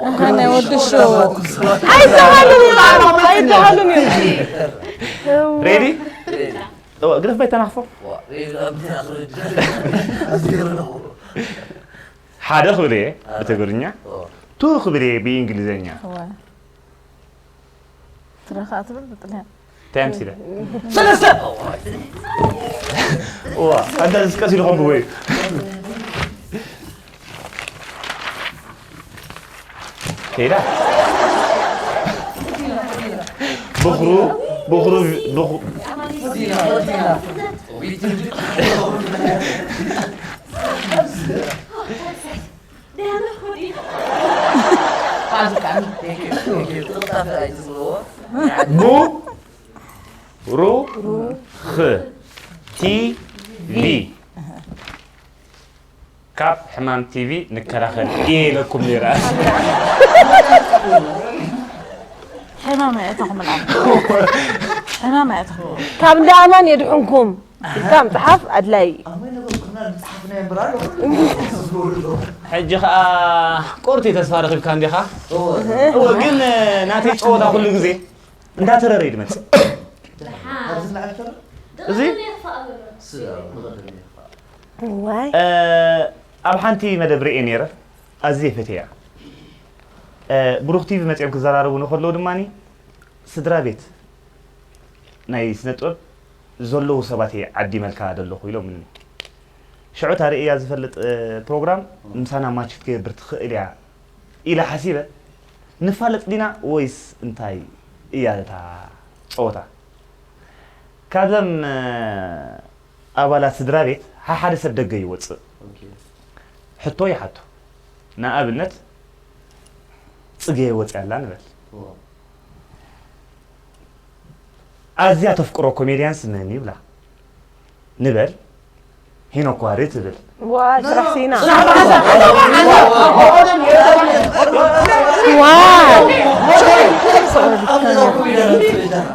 እንታይ ናይ ወዲ ሾው ኣይተባሉን እዮም ኣይተባሉን እዮም ሬዲ? ግደፍ ባይታ ናኽፎ ሓደ ክብል እየ ብትግርኛ ቱ ክብል እየ ብእንግሊዝኛ ትረኻ ትብል ብጥልያን እንታይ ኣምሲለ ሰለስተ ዋ ኣንታ ዝስቀስ ኢልኩም ብወይ ከይዳ ብኽሩ ብኽሩ ብኽሩ ቡ ሩ ኽ ቲ ቪ ካብ ሕማም ቲቪ ንከላኸል እየ ኢለኩም ነይረ። ሕማም ኣየእተኹም ኣልዓል ሕማም ኣየእተኹም ካብ እንዳ ኣማን የድሕንኩም ኢልካ ምፅሓፍ ኣድላይ እዩ ሕጂ ከዓ ቁርቲ ተስፋ ረኺብካ እንዲኻ እወ ግን ናተይ ፀወታ ኩሉ ግዜ እንዳተረረ እዩ ድመፅእ እዚ ዋይ ኣብ ሓንቲ መደብ ርእየ ነይረ ኣዝየ ፈትያ ብሩኽ ቲቪ መፅኦም ክዘራረቡ ንከለዉ ድማ ስድራ ቤት ናይ ስነ ጥበብ ዘለዉ ሰባት እየ ዓዲመልካ ዘለኹ ኢሎምኒ ሽዑ እታ ርእያ ዝፈልጥ ፕሮግራም ምሳና ማች ክትገብር ትኽእል እያ ኢለ ሓሲበ ንፋለጥ ዲና ወይስ እንታይ እያ እታ ፀወታ ካብዞም ኣባላት ስድራ ቤት ሓሓደ ሰብ ደገ ይወፅእ ሕቶ ይሓቶ ንኣብነት ፅገ ወፅያ ኣላ ንበል ኣዝያ ተፍቅሮ ኮሜድያንስ መን ይብላ ንበል ሄኖክ ዋሪ ትብል ዋ ስራሕ ሲና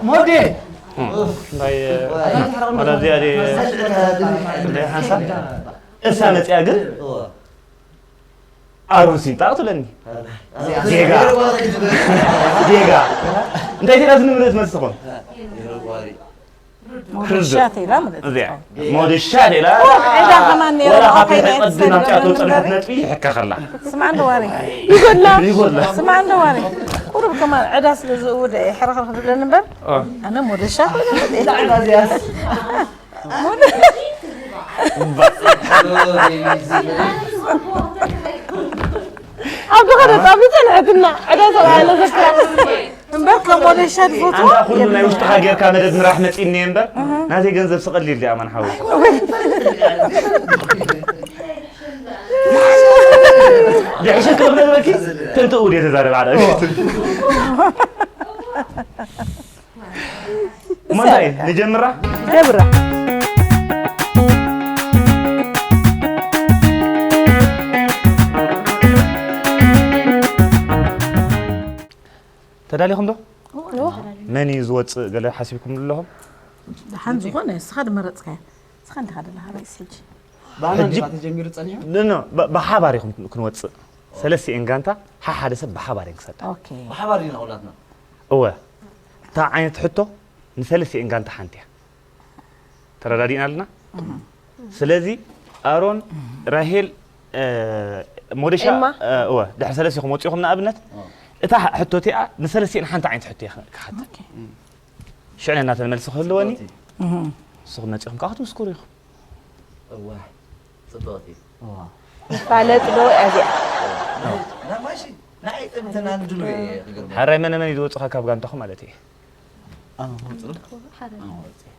ሞዴ እንታይ ማለት እዚኣ ድየ እንታይ ሓንሳብ እሳ መፅያ ግን ኣሮን ሲንጣቕ ትብለኒ ጌጋ ጌጋ እንታይ ጌጋ ዝንምልእት መስኾን ሞደሻት ኢላ ማለት እዚኣ ሞደሻ ሌላ ዕዳ ከማን ነይሩ ወላ ብኣው ካብ ከይዳ ቀድም ትጸንሕ ኣብጫቶ ነበር ጸንሐት እምበር። ነጥቢ ይሕካ ከላ ስማዕ እንዶ ዋሪ ይጎድላ ይጎድላ ስማዕ እንዶ ዋሪ ቁሩብ ከማን ዕዳ ስለ ዝእውደ እየ ሕርኽርኽ ዝብለኒ እምበር ኣነ ሞደሻ ኮይነ ኣብ ድኸደ ጣቢፀ ንሕትና ዕዳ ሰብኣያ ነዘክራ እምበር ከም ሞደሻ ዝፈትዎ ኣንታ ኩሉ ናይ ውሽጥኻ ጌርካ መደብ ምራሕ መፂእኒ እምበር ናዘይ ገንዘብ ስቐሊል ዲኣ ማን ሓወይ ድሕሸ ክለብ ነበርኪ ተንትኡ ድየ ተዛረብ ዓዳ እሞ እንታይ ንጀምራ ገብራ ተዳሊኹም ዶ መን እዩ ዝወፅእ ገለ ሓሲብኩም ኣለኹም ደሓን ዝኾነ ንስኻ ድመረፅካዮ ንስኻ እንዲኻ ደለኻ ርእስ ሕጂ ብኣና ሕጂ- እንዲኻ ተጀሚሩ ጸኒሑ ኖ፣ ኖ፣ ብ- ብሓባር ኢኹም ክንወፅእ ሰለስቲኤን ጋንታ ሓሓደ ሰብ ብሓባር እየን ክሰዳ ኦኬ ብሓባር ኢና ኩላትና እወ እታ ዓይነት ሕቶ ንሰለስቲኤን ጋንታ ሓንቲ እያ ተረዳዲእና ኣለና ስለዚ ኣሮን ራሄል እ፣ ሞደሻ ኤማ? እ፣ እወ ድሕሪ ሰለስቲኹም ወፂኹም ንኣብነት እታ ሕቶ እቲኣ ንሰለስቲኤን ሓንቲ ዓይነት ሕቶ እየ ክሓትት ሽዕነ እናተመልሲ ክህልወኒ ንስኹም መጺኹም ከዓ ክትምስክሩ ኢኹም። እዋ፣ ጽብቕቲ። ፋለጥ ዶ እያ እዚኣ? ናይ ማሽን ናይ ጥምትና ንድሉ እየ ክገርም ሓራይ መነ መን እዩ ዝወፅኻ ካብ ጋንታኹም ማለት እየ።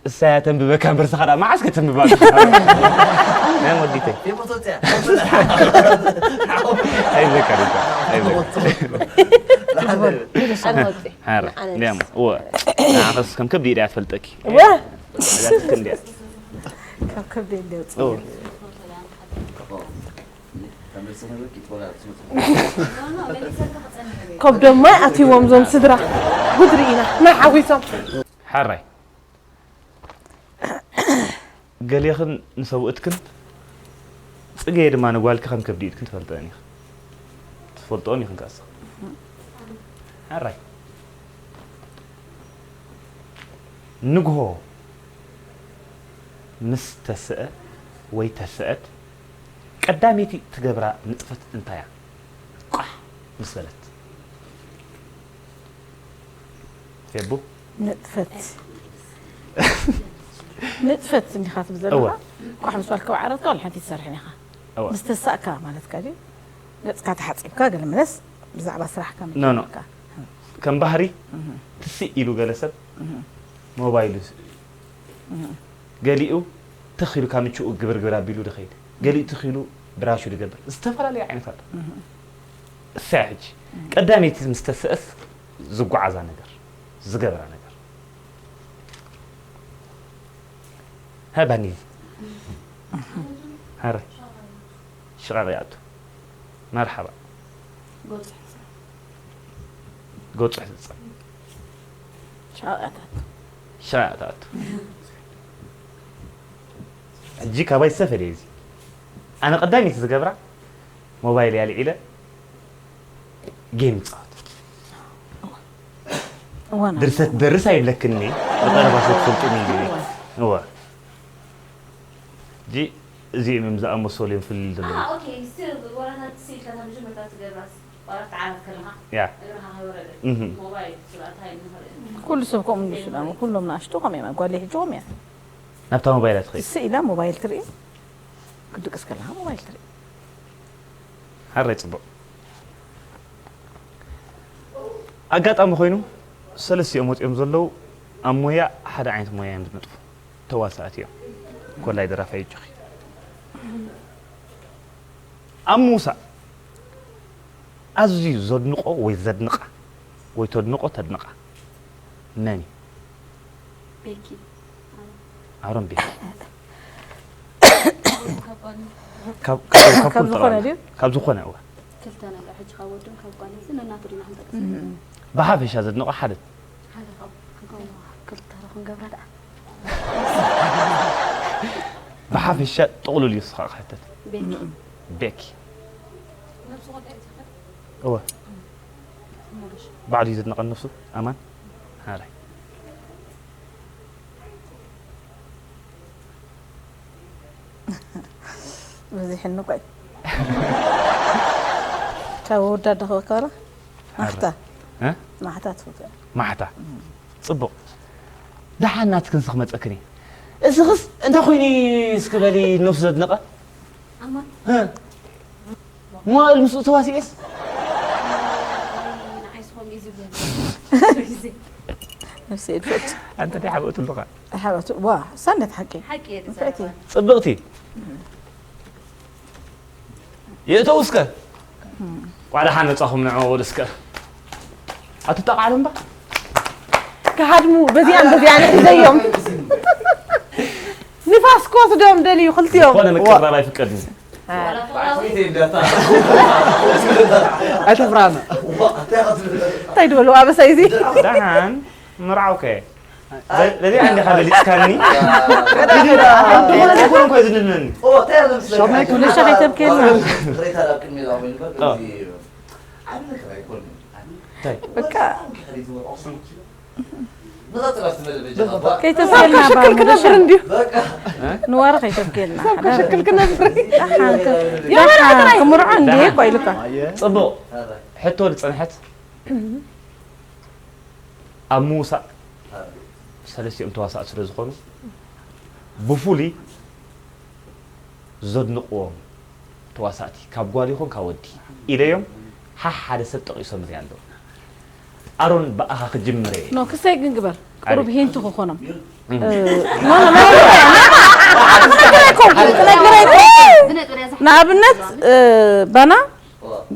እሳያ ተንብበካ እምበር ስኻ ደኣ መዓስ ከተንብባ ናይ ወዲተይ የቦቶፅያ ኣይዘካ ደካ ኣይዘካ ኣነ ወፅእ ሓረ ኣነ እንዲያም እወ ንዓኸስ ከም ከብዲ ኢዳ ትፈልጠኪ እወ ኣጋትክ እንዲያ ካብ ከብደ እንዲያውፅእ ከብዶማ ኣትዎም ዞም ስድራ ጉድ ርኢና ናይ ሓዊሶም ሓራይ ገሌኽን ንሰብኡትክን ጽገየ ድማ ንጓልኪ ከም ከብዲ ኢድክን ትፈልጠን ኢኽን ትፈልጥኦን ኢኽን ከኣስ ሓራይ ንግሆ ምስ ተስአ ወይ ተስአት ቀዳመይቲ ትገብራ ንጥፈት እንታያ ቋሕ ምስ በለት ፌቡ ንጥፈት ንጥፈት እንዲኻ ትብል ዘለኻ ቋሕ ምስ በልካ ዓረትካ ዋላ ሓንቲ ትሰርሕን ኢኻ ምስ ተሳእካ ማለትካ ድዩ ገፅካ ተሓፂብካ ገለ መለስ ብዛዕባ ስራሕካ ኖ ኖ ከም ባህሪ ትስእ ኢሉ ገለ ሰብ ሞባይሉ ገሊኡ ትኽ ኢሉ ካብ ምችኡ ግብር ግብር ኣቢሉ ድኸይድ ገሊኡ ትኽ ኢሉ ብራሹ ድገብር ዝተፈላለዩ ዓይነት ኣሎ እሳ ሕጂ ቀዳመይቲ ምስ ተስእስ ዝጓዓዛ ነገር ዝገብራ ነገር ሃባኒ ሃረ ሽቓቕ ይኣቱ መርሓባ ጎጽሕ ዝጸ ሻቕያታት ሻቕያታት ሕጂ ካባይ ዝሰፈደ እዚ ኣነ ቀዳሚት ዝገብራ ሞባይል ያልዒለ ጌም ይጻወት ድርሰት ደርስ ኣይብለክኒ ብቐረባ ሰው ትፈልጡኒ ኢሉ እወ እዚኦም እዮም ዝኣመሰሉ እዮም ፍልል ዘለዉ ኦኬ ስቲል ወራታት ስኢልካ ካብ መጀመርታ ትገብራስ ዋላ ክትዓረፍ ከለኻ ያ እግርኻ ከይወረደ እህ ሞባይል ስርዓት ሃይ ንኽርኢ ኩሉ ሰብ ከምኡ ንሱ ዳሞ ኩሎም ንኣሽቱ ከምኡ እዮም ጓል ሕጂ ከምኡ እያ ናብታ ሞባይል ትኸይድ ስኢላ ሞባይል ትርኢ ክትድቅስ ከለኻ ሞባይል ትርኢ ሓራይ ጽቡቕ ኣጋጣሚ ኮይኑ ሰለስቲኦም ወፂኦም ዘለዉ ኣብ ሞያ ሓደ ዓይነት ሞያ እዮም ዝነጥፉ ተዋሳእቲ እዮም ኮላይ ደራፋይ እጆኺ ኣብ ምውሳእ ኣዝዩ ዘድንቆ ወይ ዘድንቃ ወይ ተድንቆ ተድንቃ መን እዩ ቤኪ ኣሮን ቤት ካብ ጓል ካብ ካብ ካብ ካብ ዝኾነ ቁጠባ ድዩ? ካብ ዝኾነ እወ ክልተ ነገር ሕጂ ካብ ወድን ካብ ጓል እዚ ነናቱ ዲና ክንጠቅስ ብሓፈሻ ዘድንቆ ሓደ ሓደ ካብ ክልተ ዶ ክንገብራ ደኣ ብሓፈሻ ጥቕሉል እዩ ስኻ ክሕተት ቤኪ ቤኪ እወ ባዕሉ እዩ ዘድንቐ ነፍሱ ኣማን ሃራይ በዚሕኒ ቆይ ካብ ወዳድ ዶ ክበከረ ማሕታ እ? ማሕታ ትፈትያ ማሕታ ጽቡቕ ደሓን ናትክን ስኽ መጸክን እዩ እስኽስ እንታይ ኮይኑ እስኪ በሊ ነፍሱ ዘድነቐ ኣማ እ? መዋእል ምስኡ ተዋሲኤስ ንዓይ ስኾም እዩ ዝብለኒ ነፍሲ የድፈት ኣንተ ደይ ሓበእቱ ኣለኻ ሓበቱ ዋ ሳነት ሓቂ ሓቂ እየ ንፍዕቲ ዝዛረባ ጽብቕቲ የእተው እስከ ቋዳ ሓን መጻኹም ንዕኡ እስከ ኣትጣቓዓሉ እምባ ክሃድሙ በዚኣን በዚኣን ሒዘዮም ንፋስ ክወስዶም ደልዩ ክልቲኦም ዝኾነ ምቅርራብ ኣይፍቀድን ኣይተፍራና እንታይ ድበሉ ኣበሳ እዚ ደሓን ምርዓውከ ለዚ ዓንዲኻ ገሊጽካኒ ዝኾነ ዘይኮነ እኮ ዝንነኒ ንሻ ከይተብክየልና በቃ ከይተብክየልና ሽክል ክነብር እንዲዩ ንዋረ ከይተብክየልና ሽክል ክነብር ክምርዖ እንዲ ቆ ኢሉካ ጽቡቕ ሕቶ ዝጸንሐት ኣብ ምውሳእ ምስ ሰለስቲኦም ተዋሳእቲ ስለ ዝኾኑ ብፍሉይ ዘድንቕዎም ተዋሳእቲ ካብ ጓል ይኹን ካብ ወዲ ኢለዮም ሓ ሓደ ሰብ ጠቒሶምልይ ኣለዉ። ኣሮን ብኣኻ ክጅምር እየ። ኖ ክሳይ ግን ግበር ቁሩብ ሂንት ክኾኖም ንኣብነት ባና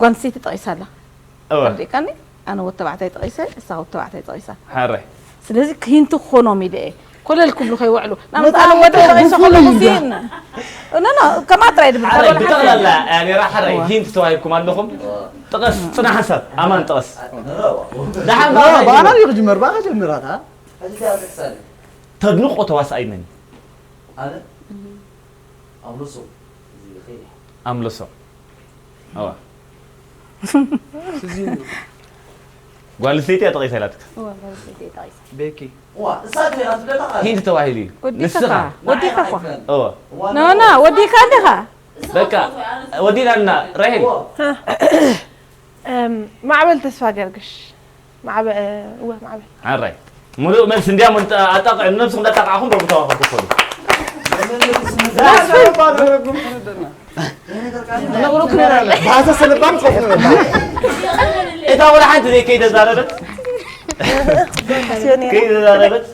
ጓል ኣንስተይቲ ጠቒሳ ኣላ ዲካኒ ኣነ ወዲ ተባዕታይ ጠቒሰ እሳ ወዲ ተባዕታይ ጠቒሳ ሓራይ ስለዚ ሂንት ክኾኖም ኢለ እየ ኮለል ክብሉ ከይውዕሉ ናምጣ ወዲ ጠቒሰ ከለኹ ሲ ኖ ኖ ከማ ጥራይ ድብል ሓራይ ብጠቕላላ ኔራ ሓራይ ሂንት ተዋሂብኩም ኣለኹም ጥቐስ ጽናሕ ሓሳብ ኣማን ጥቐስ ደሓን ብኣኻ ጀምር ብኣኻ ጀምር ኣታ ተድንቆ ተዋሳኣይ መን እዩ? ኣነ ኣምልሶ እዚ ኸይድ ኣምልሶ ኣዋ ጓል ኣንስተይቲ እያ ጠቒሳ ኢላትካ እዋ ጓል ኣንስተይቲ እያ ጠቒሳ ቤኪ ሂንት ተባሂሉ እዩ ንስኻ ወዲኻ እኳ እዋ ኖ ኖ ወዲኻ እንዲኻ በቃ ወዲናልና ራሄል ማዕበል ተስፋ ገርግሽ ማዕበ እወ ማዕበል ሓራይ ሙሉእ መልሲ እንድያም ኣጣቕዕም ነብስኹም እንዳጣቕዕኹም ዶ ምተዋኸብኩ ኮኑ ነብሩክ ነራለ ባሰ ሰለባም ጾፍ ነበር እታ ወላ ሓንቲ ዘይከይደ ዛረበት ከይደ ዛረበት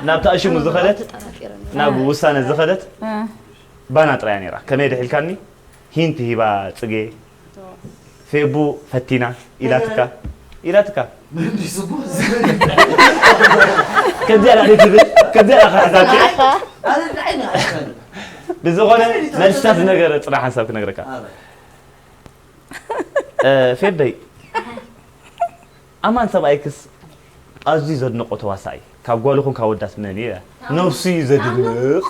ናብ ተኣሽሙ ዝኸደት ናብ ውሳነ ዝኸደት ባና ጥራያ ነራ ከመይ ድሒልካኒ ሂንት ሂባ ጽጌ ፌቡ ፈቲና ኢላትካ ኢላትካ ከምዚኣ ዳ ትብል ከምዚኣ ዳ ክሕዛካ ብዝኾነ መልስታት ዝነገረ ፅናሕ ሓንሳብ ክነግረካ ፌበይ ኣማን ሰብኣይክስ ኣዝዩ ዘድንቆ ተዋሳኢ ካብ ጓል ይኹን ካብ ወዳት መን እዩ ነብሱ እዩ ዘድንቕ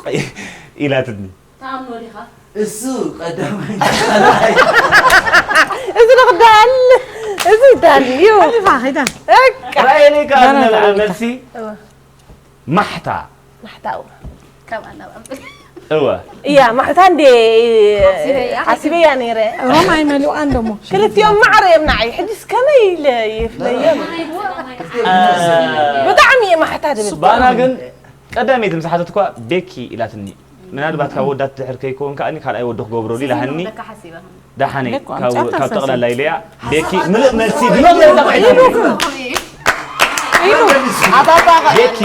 ኢላትኒ ትኣምኖ ዲኻ? እሱ ቀዳማይ እዚ ንኽዳል እዚ ይዳል እዩ። ራእየለይ ከዓ ዝነበረ መልሲ ማሕታ ማሕታ እወ ካብ ኣናባብል እወ እያ ማሕታ እንዴ ሓሲበያ ነይረ ሮማይ መሊኡ ኣንደሞ ክልቲኦም ማዕረ እዮም ንዓይ ሕጅስ ከመይ ኢለ ይፍለዮም ብጣዕሚ እየ ማሕታ ድብል ባና ግን ቀዳመይቲ ምስ ሓተትኳ ቤኪ ኢላትኒ ምናልባት ካብ ወዳት ድሕር ከይከውን ከኣኒ ካልኣይ ወዲ ክገብረሉ ኢላሃኒ ደሓነይ ካብ ጠቕላላ ኢለያ ቤኪ ምሉእ መልሲ ብመግለፂ ጠቕዒ ቤኪ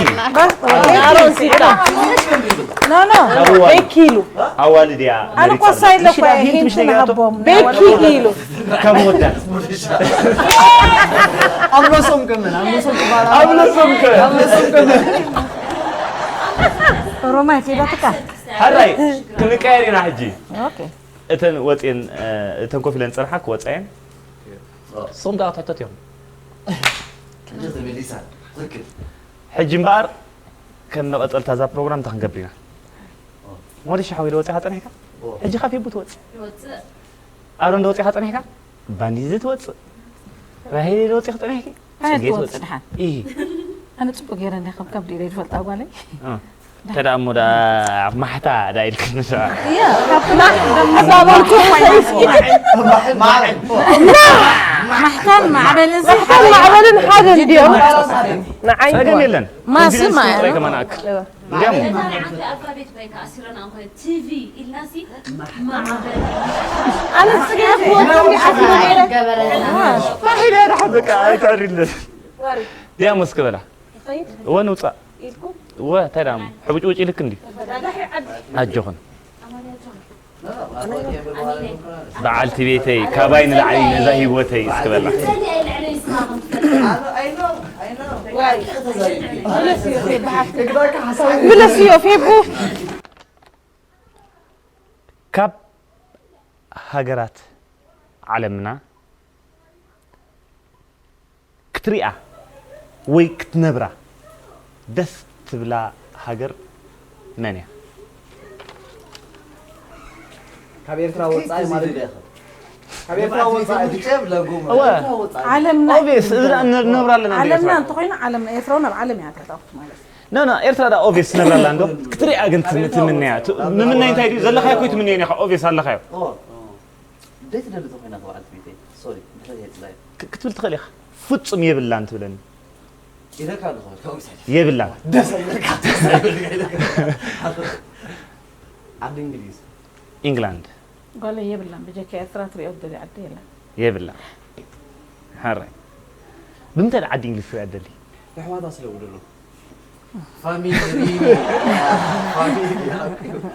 ኖ ኖ ቤኪ ኢሉ ኣዋልድ እያ ኣነ እኮ ሳይለ እኮ ሂንት ንሃቦም ቤኪ ኢሉ ካብ ወዳት ኣብ ርእሶም ከመን ኣብ ርእሶም ክባራ ኣብ ርእሶም ከ ኣብ ርእሶም ከመን ሮማይ ኬዳትካ ሓራይ ክንቀየር ኢና ሕጂ እተን ወፅየን እተን ኮፍ ኢለን ፅንሓ ክወፃ እየን ስኹም ከዓ ክትሕተት ኢኹም ሕጂ እምበኣር ከም መቐፀልታ እዛ ፕሮግራም እንታይ ክንገብር ኢና ሞሪሻ ሓወይ ዶ ወፂኻ ፀኒሕካ ሕጂ ካፌ ቡ ትወፅእ ኣሮን ዶ ወፂኻ ፀኒሕካ ባንዲዚ ትወፅእ ራሄል ዶ ወፂኻ ፀኒሕኪ ኣነ ጽጌ ትወፅእ ትወፅእ ድሓን ኢሂ ኣነ ፅቡቅ ገይረ እንደ ከም ከብዲ ኢለ ዝፈልጣ ጓለይ እ። እንታይ ደኣ እሞ ደኣ ማሕታ ደኣ ኢልክኒ ደኣ ማሕታን ማዕበልን ሲ ሓደ ማዕበልን ሓደ እንድዮም ንዓይ ጸገም የለን ማስም ኮንፊደንስ ጥራይ ኣያ። ከማን ኣክ እንዲያሞ ማዕበል ኣልፋቤት ባይ ተኣሲረና እንኳ ቲቪ ኢልናሲ ማዕበል ኣነ ጽጌ ክወደኒ ኣፍሎ ነይረ ፋሒዳ ደሓ በቃ ኣይትዕሪለን ዲያሞ እስኪ በላ እወ ንውፃእ እወ እንታይ ደኣ ሕቡጭቡጭ ኢልክ እንዲ ኣጆኽን በዓልቲ ቤተይ ካባይ ንላዕሊ ነዛ ሂወተይ እስኪ በላ ብለስዮ ፌቡ ካብ ሃገራት ዓለምና ክትሪኣ ወይ ክትነብራ ደስ ትብላ ሃገር መን እያ? ካብ ኤርትራ ወፃኢ ማለት እዩ። ካብ ኤርትራ ወፃኢ ዓለምና ኦብስ እዚ ንነብራ ኣለና ዓለምና እንተኮይኑ ዓለምና ኤርትራ ናብ ዓለም እያ ተታኩት ማለት እዩ። ኖ ኖ ኤርትራ ዳ ኦብስ ትነብራ ኣላ እንዶ ክትሪኣ ግን ትምንያ እያ። ምምናይ እንታይ ድዩ ዘለኻዮ ኮይ ትምንዮ ኢኻ ኦብስ ኣለኻዮ። ዘይትደሊ ተኾይና ተባዕልቲ ቤተይ ሶሪ ድሕሪ የፅላዩ ክትብል ትኽእል ኢኻ ፍፁም የብላን ትብለኒ ኢለካ ኣለኹ። ከምኡ ሰ- የብላን። ደስ ኣይበልካ፣ ደስ ኣይበልካ ኢለካ። ዓዲ እንግሊዝ። ኢንግላንድ። ጓለይ የብላን፣ ብጀካ ኤርትራ ትሪኦ ትደልዮ ዓዲ የለን። የብላን። ሓራይ። ብምንታይ ዓዲ እንግሊዝ ትሪኣ ትደሊ? የሕዋታ ስለ ውደሎ። ፋሚሊ ሪኒ። ፋሚሊ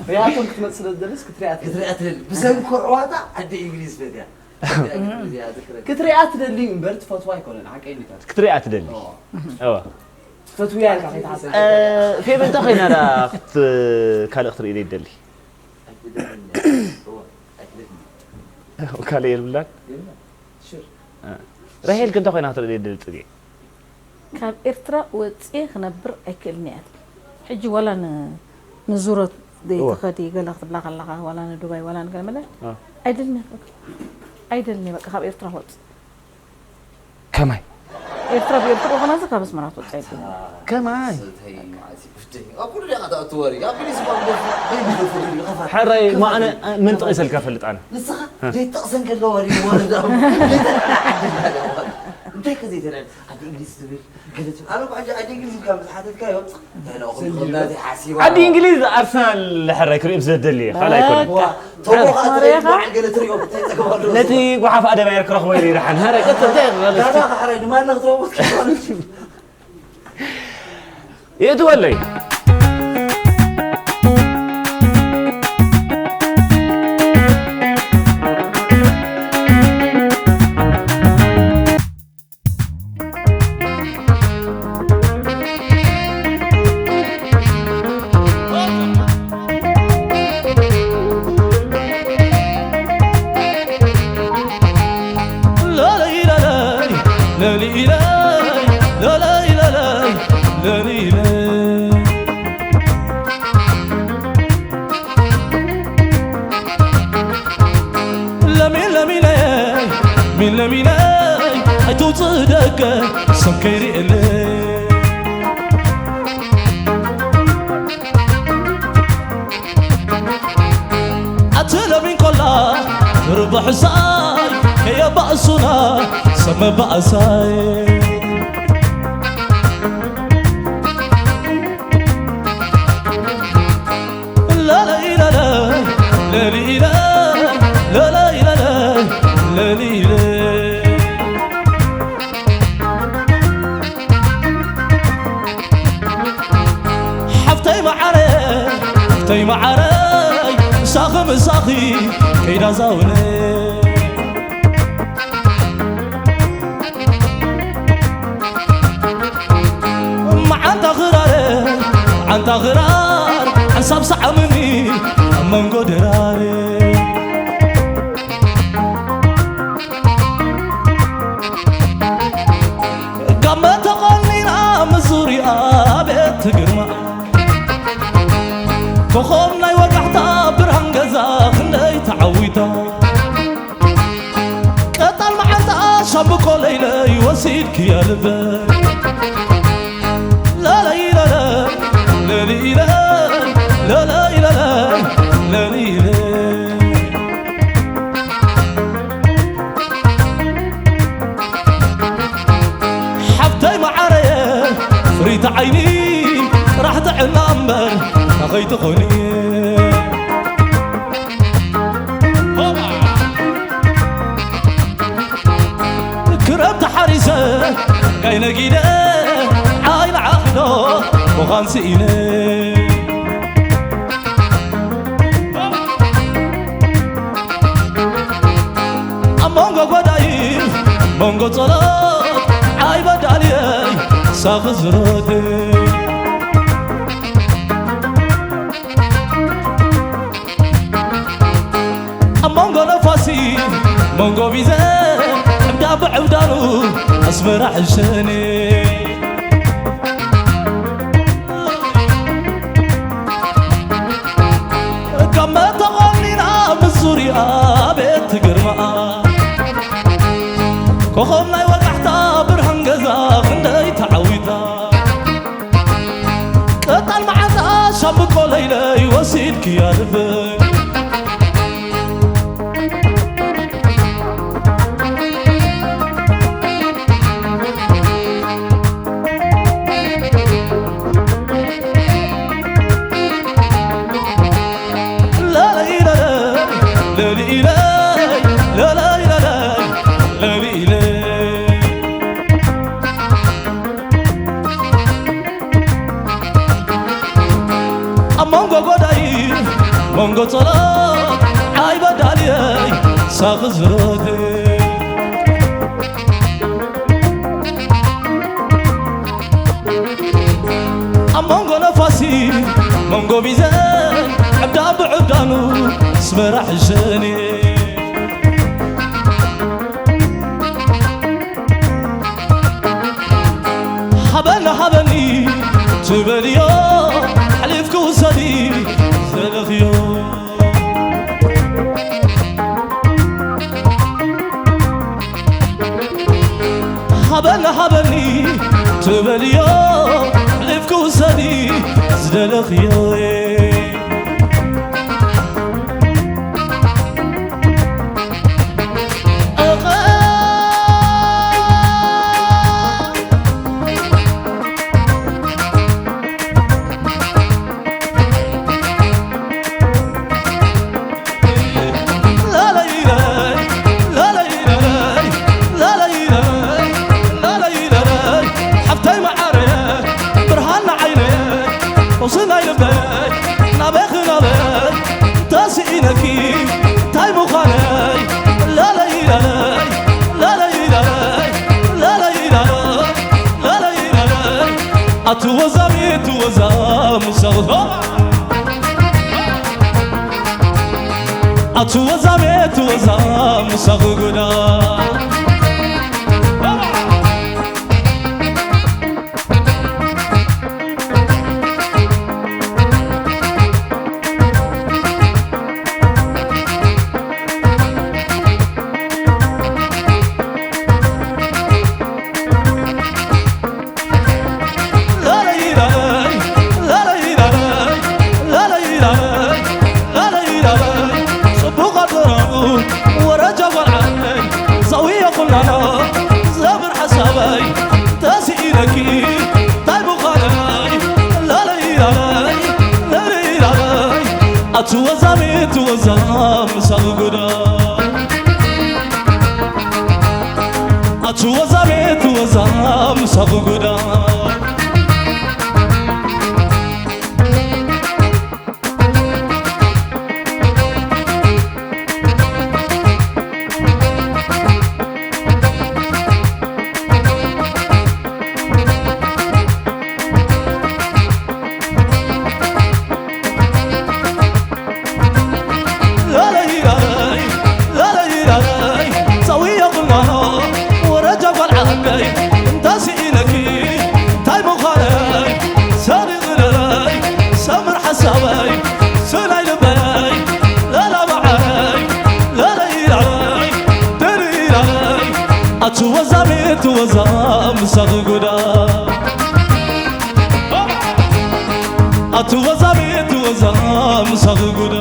ሪያቶም ክትመጽእ ስለ ትደልስ ክትሪኣ ትደሊ። ክትሪኣ ትደሊ። ብሰንኩ ኣሕዋታ ዓዲ እንግሊዝ ፈትያ። እዚኣ ዝክረ- ክትሪኣ ትደሊ እምበር ትፈትዋ ኣይኮነን፣ ሓቀይ እንዲታት። ክትሪኣ ትደሊ። ኦ። እዋ። ትፈትውያ ኢልካ ከይትሓስብ። እ፣ ፌቨ እንታይ ኮይና ደኣ ክት-፣ ካልእ ክትርኢ ዘይትደሊ? ኣይትደሊ። ኦ፣ ኣይትደሊ። ካልእ የብላን? የብላን። ሽር። እ። ራሄል ግን እንታይ ኮይና ክትርኢ ዘይትደሊ ጽጌ? ካብ ኤርትራ ወፅየ ክነብር ኣይክእልን እየ ትብል። ሕጂ ዋላ ን- ንዙረት እወ። ትኸዲ ገለ ክትብላ ከለኻ ዋላ ንዱባይ ዋላ ንገለ መለ እ። ኣይደልን እየ ትብል። ኣይደልን እየ በቃ ካብ ኤርትራ ክወፅእ። ከማይ? ኤርትራ ብኤርትራ ኮናዚ ካብ ኣስመራ ትወፅእ ኣይኮነ። ከማይ? ስተይ መዓሲ ብፍተይ። ኣብ ኩሉ ደቂቃ ትኣቱ ወሪ። ኣብ ቢቢሲ እኳ ብደፍ-፣ ደይ ብደፍ ወሪ፣ ይኸፋል። ሕራይ፣ ማ ኣነ፣ እ፣ ምን ጥቕስ ኢልካ ፈልጥ ኣነ? ንስኻ ዘይጠቕሰን ከለዋ ወሪ፣ ወሪ ዳም። ዘይተረዳ ዓዲ እንዳለ ወሪ። እንታይ ከ ዘይተረዳ? ዓዲ እንግሊዝ ትብል፣ ገለ ትብል። ኣነ እኳ ሕጂ ዓዲ እንግሊዝ ኢልካ ምስ ሓተትካዮ፣ እንታይ ኢለ ኣኹም ሰንዲዶ? ከምናዚ ሓሲባ? ዓዲ እንግሊዝ ኣርሰናል ሕራይ ክሪኦም ስለ ዝደሊ፣ ካልእ ኣይኮነን። ዋ፣ ቶቦ ኸኣ ትረይ በዓል ገለ ትሪኦ፣ እንታይ ጸገም ኣለዎ? ነቲ ጓሓፍ ኣደባየር ክረኽቦ ኢለ ይርሓን። ሕራይ፣ ቀጥታ እንታይ ኢኻ? ዳዳ ኸኣ ሕራይ፣ ድማ ኣለኽ ትረኽቦ እስኪ። የእትወለይ። ኣትለሚን ኮላ ርብሕሳይ ከየባእሱና ሰብ መባእሳይ። ለለይ ለለይ ለሊለ ለለይ ለለይ ለሊለ ሓፍተይ መዓረ ሓፍተይ መዓረይ ምሳኺ ምሳኺ ከይዳ ዛውነ መዓንታ ኽራረ መዓንታ ኽራር ሓንሳብ ሰዓምኒ ኣብ መንጎ ድራር ጋመ ተቖኒና ምዙርያ ቤት ትግርማ ኮኾብ ናይ ወጋሕታ ብርሃን ገዛ ክንደይ ተዓዊታ ቀጣል መዓንታ ሻምብቆ ለይለይ ወሲድክያ ልበ ለለይ ለለ ለሊለ ለለይ ለለ ለሊለ ሓፍተይ መዓረየ ፍሪት ዓይኒ ጥራሕ ጥዕና እምበር ካኸይትኾኒ ክረምቲ ሓሪሰ ጋይ ነጊደ ዓይኒ ዓኺዶ ምዃን ስኢነ ኣብ መንጎ ጓዳይ መንጎ ጸሎት ዓይበዳልየይ ሳኺ ዝሮት ኣብ መንጎ ነፋሲ መንጎ ቢዘ ዕብዳ ብዕብዳኑ ኣስመራ ዕሸኒ ጋመ ተቖኒና ምስ ዙርያ ቤት ትግርማኣ ኮኾብ ናይ ወጋሕታ ብርሃን ገዛ ክንደይ ተዓዊታ ቀጣል መዓንጣ ሻምብቆ ለይለይ ወሲድክያ ልበይ ለሊኢለይ ለለይ ለለይ ለሊኢለይ ኣብ መንጎ ጎዳይ መንጎ ጸሎት ዓይበዳልየይ ሳኽ ዝረድ ኣብ መንጎ ነፋሲ መንጎ ሚዘን ዕብዳን ብዕብዳኑ ኣስመራ ሕሸኒ ሃበኒ ሃበኒ ትበልዮ ኣሕሊፍኪ ውሰዲ ዘለኽዮ ሃበኒ ሃበኒ ትበልዮ ኣሕሊፍኪ ውሰዲ ዝደለኽዮ ሓፍተይ መዓረየ ብርሃን ንዓይነየ ፈውሲ ናይ ልበይ ናበኺ ናበይ ተስኢነኪ እንታይ ምዃነይ ላለይ ላለይ ላለይ ላለይ ላለይ ላለይ ላለይ ላለይ ኣቲ ወዛም ኣቲ ወዛም ሰብሆ ኣቲ ወዛም ኣቲ ወዛም ሰብጉዳ ኣቲ ወዛም ኣቲ ወዛም ምሳኽ ጉዳ ኣቲ ወዛም ኣቲ ወዛም ምሳኽ ጉዳ ኣቲ ወዛም ኣቲ ወዛም ምሳኽ ጉዳ ኣቲ ወዛም ኣቲ ወዛም ምሳኽ ጉዳ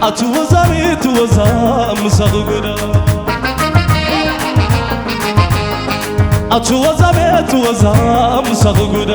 ኣቲ ወዛም ኣቲ ወዛም ምሳኽ ጉዳ ኣቲ ወዛም ኣቲ ወዛም ምሳኽ ጉዳ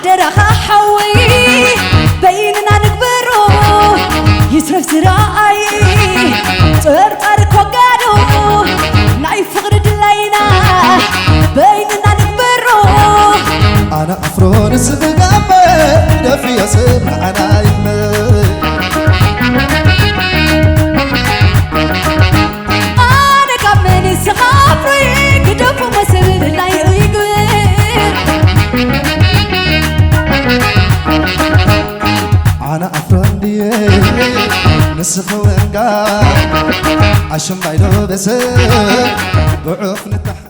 ደራኻ ሓወይ በይንና ንግበሮ ይትረፍ ዝረኣይ ጠርጣሪ ኮጋዶ ናይ ፍቕሪ ድላይና በይንና ንግበሮ ኣነ ኣፍሮ ንስኺ ጋመ ደፍዮ ስምዓና ይመ ኣነ ካብ መን ስኻፍሪ ግደፉ መስብብላይ ይግብር ኣነ ኣፍሮ እንድየ ንስኺ ወንጋ ኣሽምባይዶ በሰ ብዑፍ ንተሓ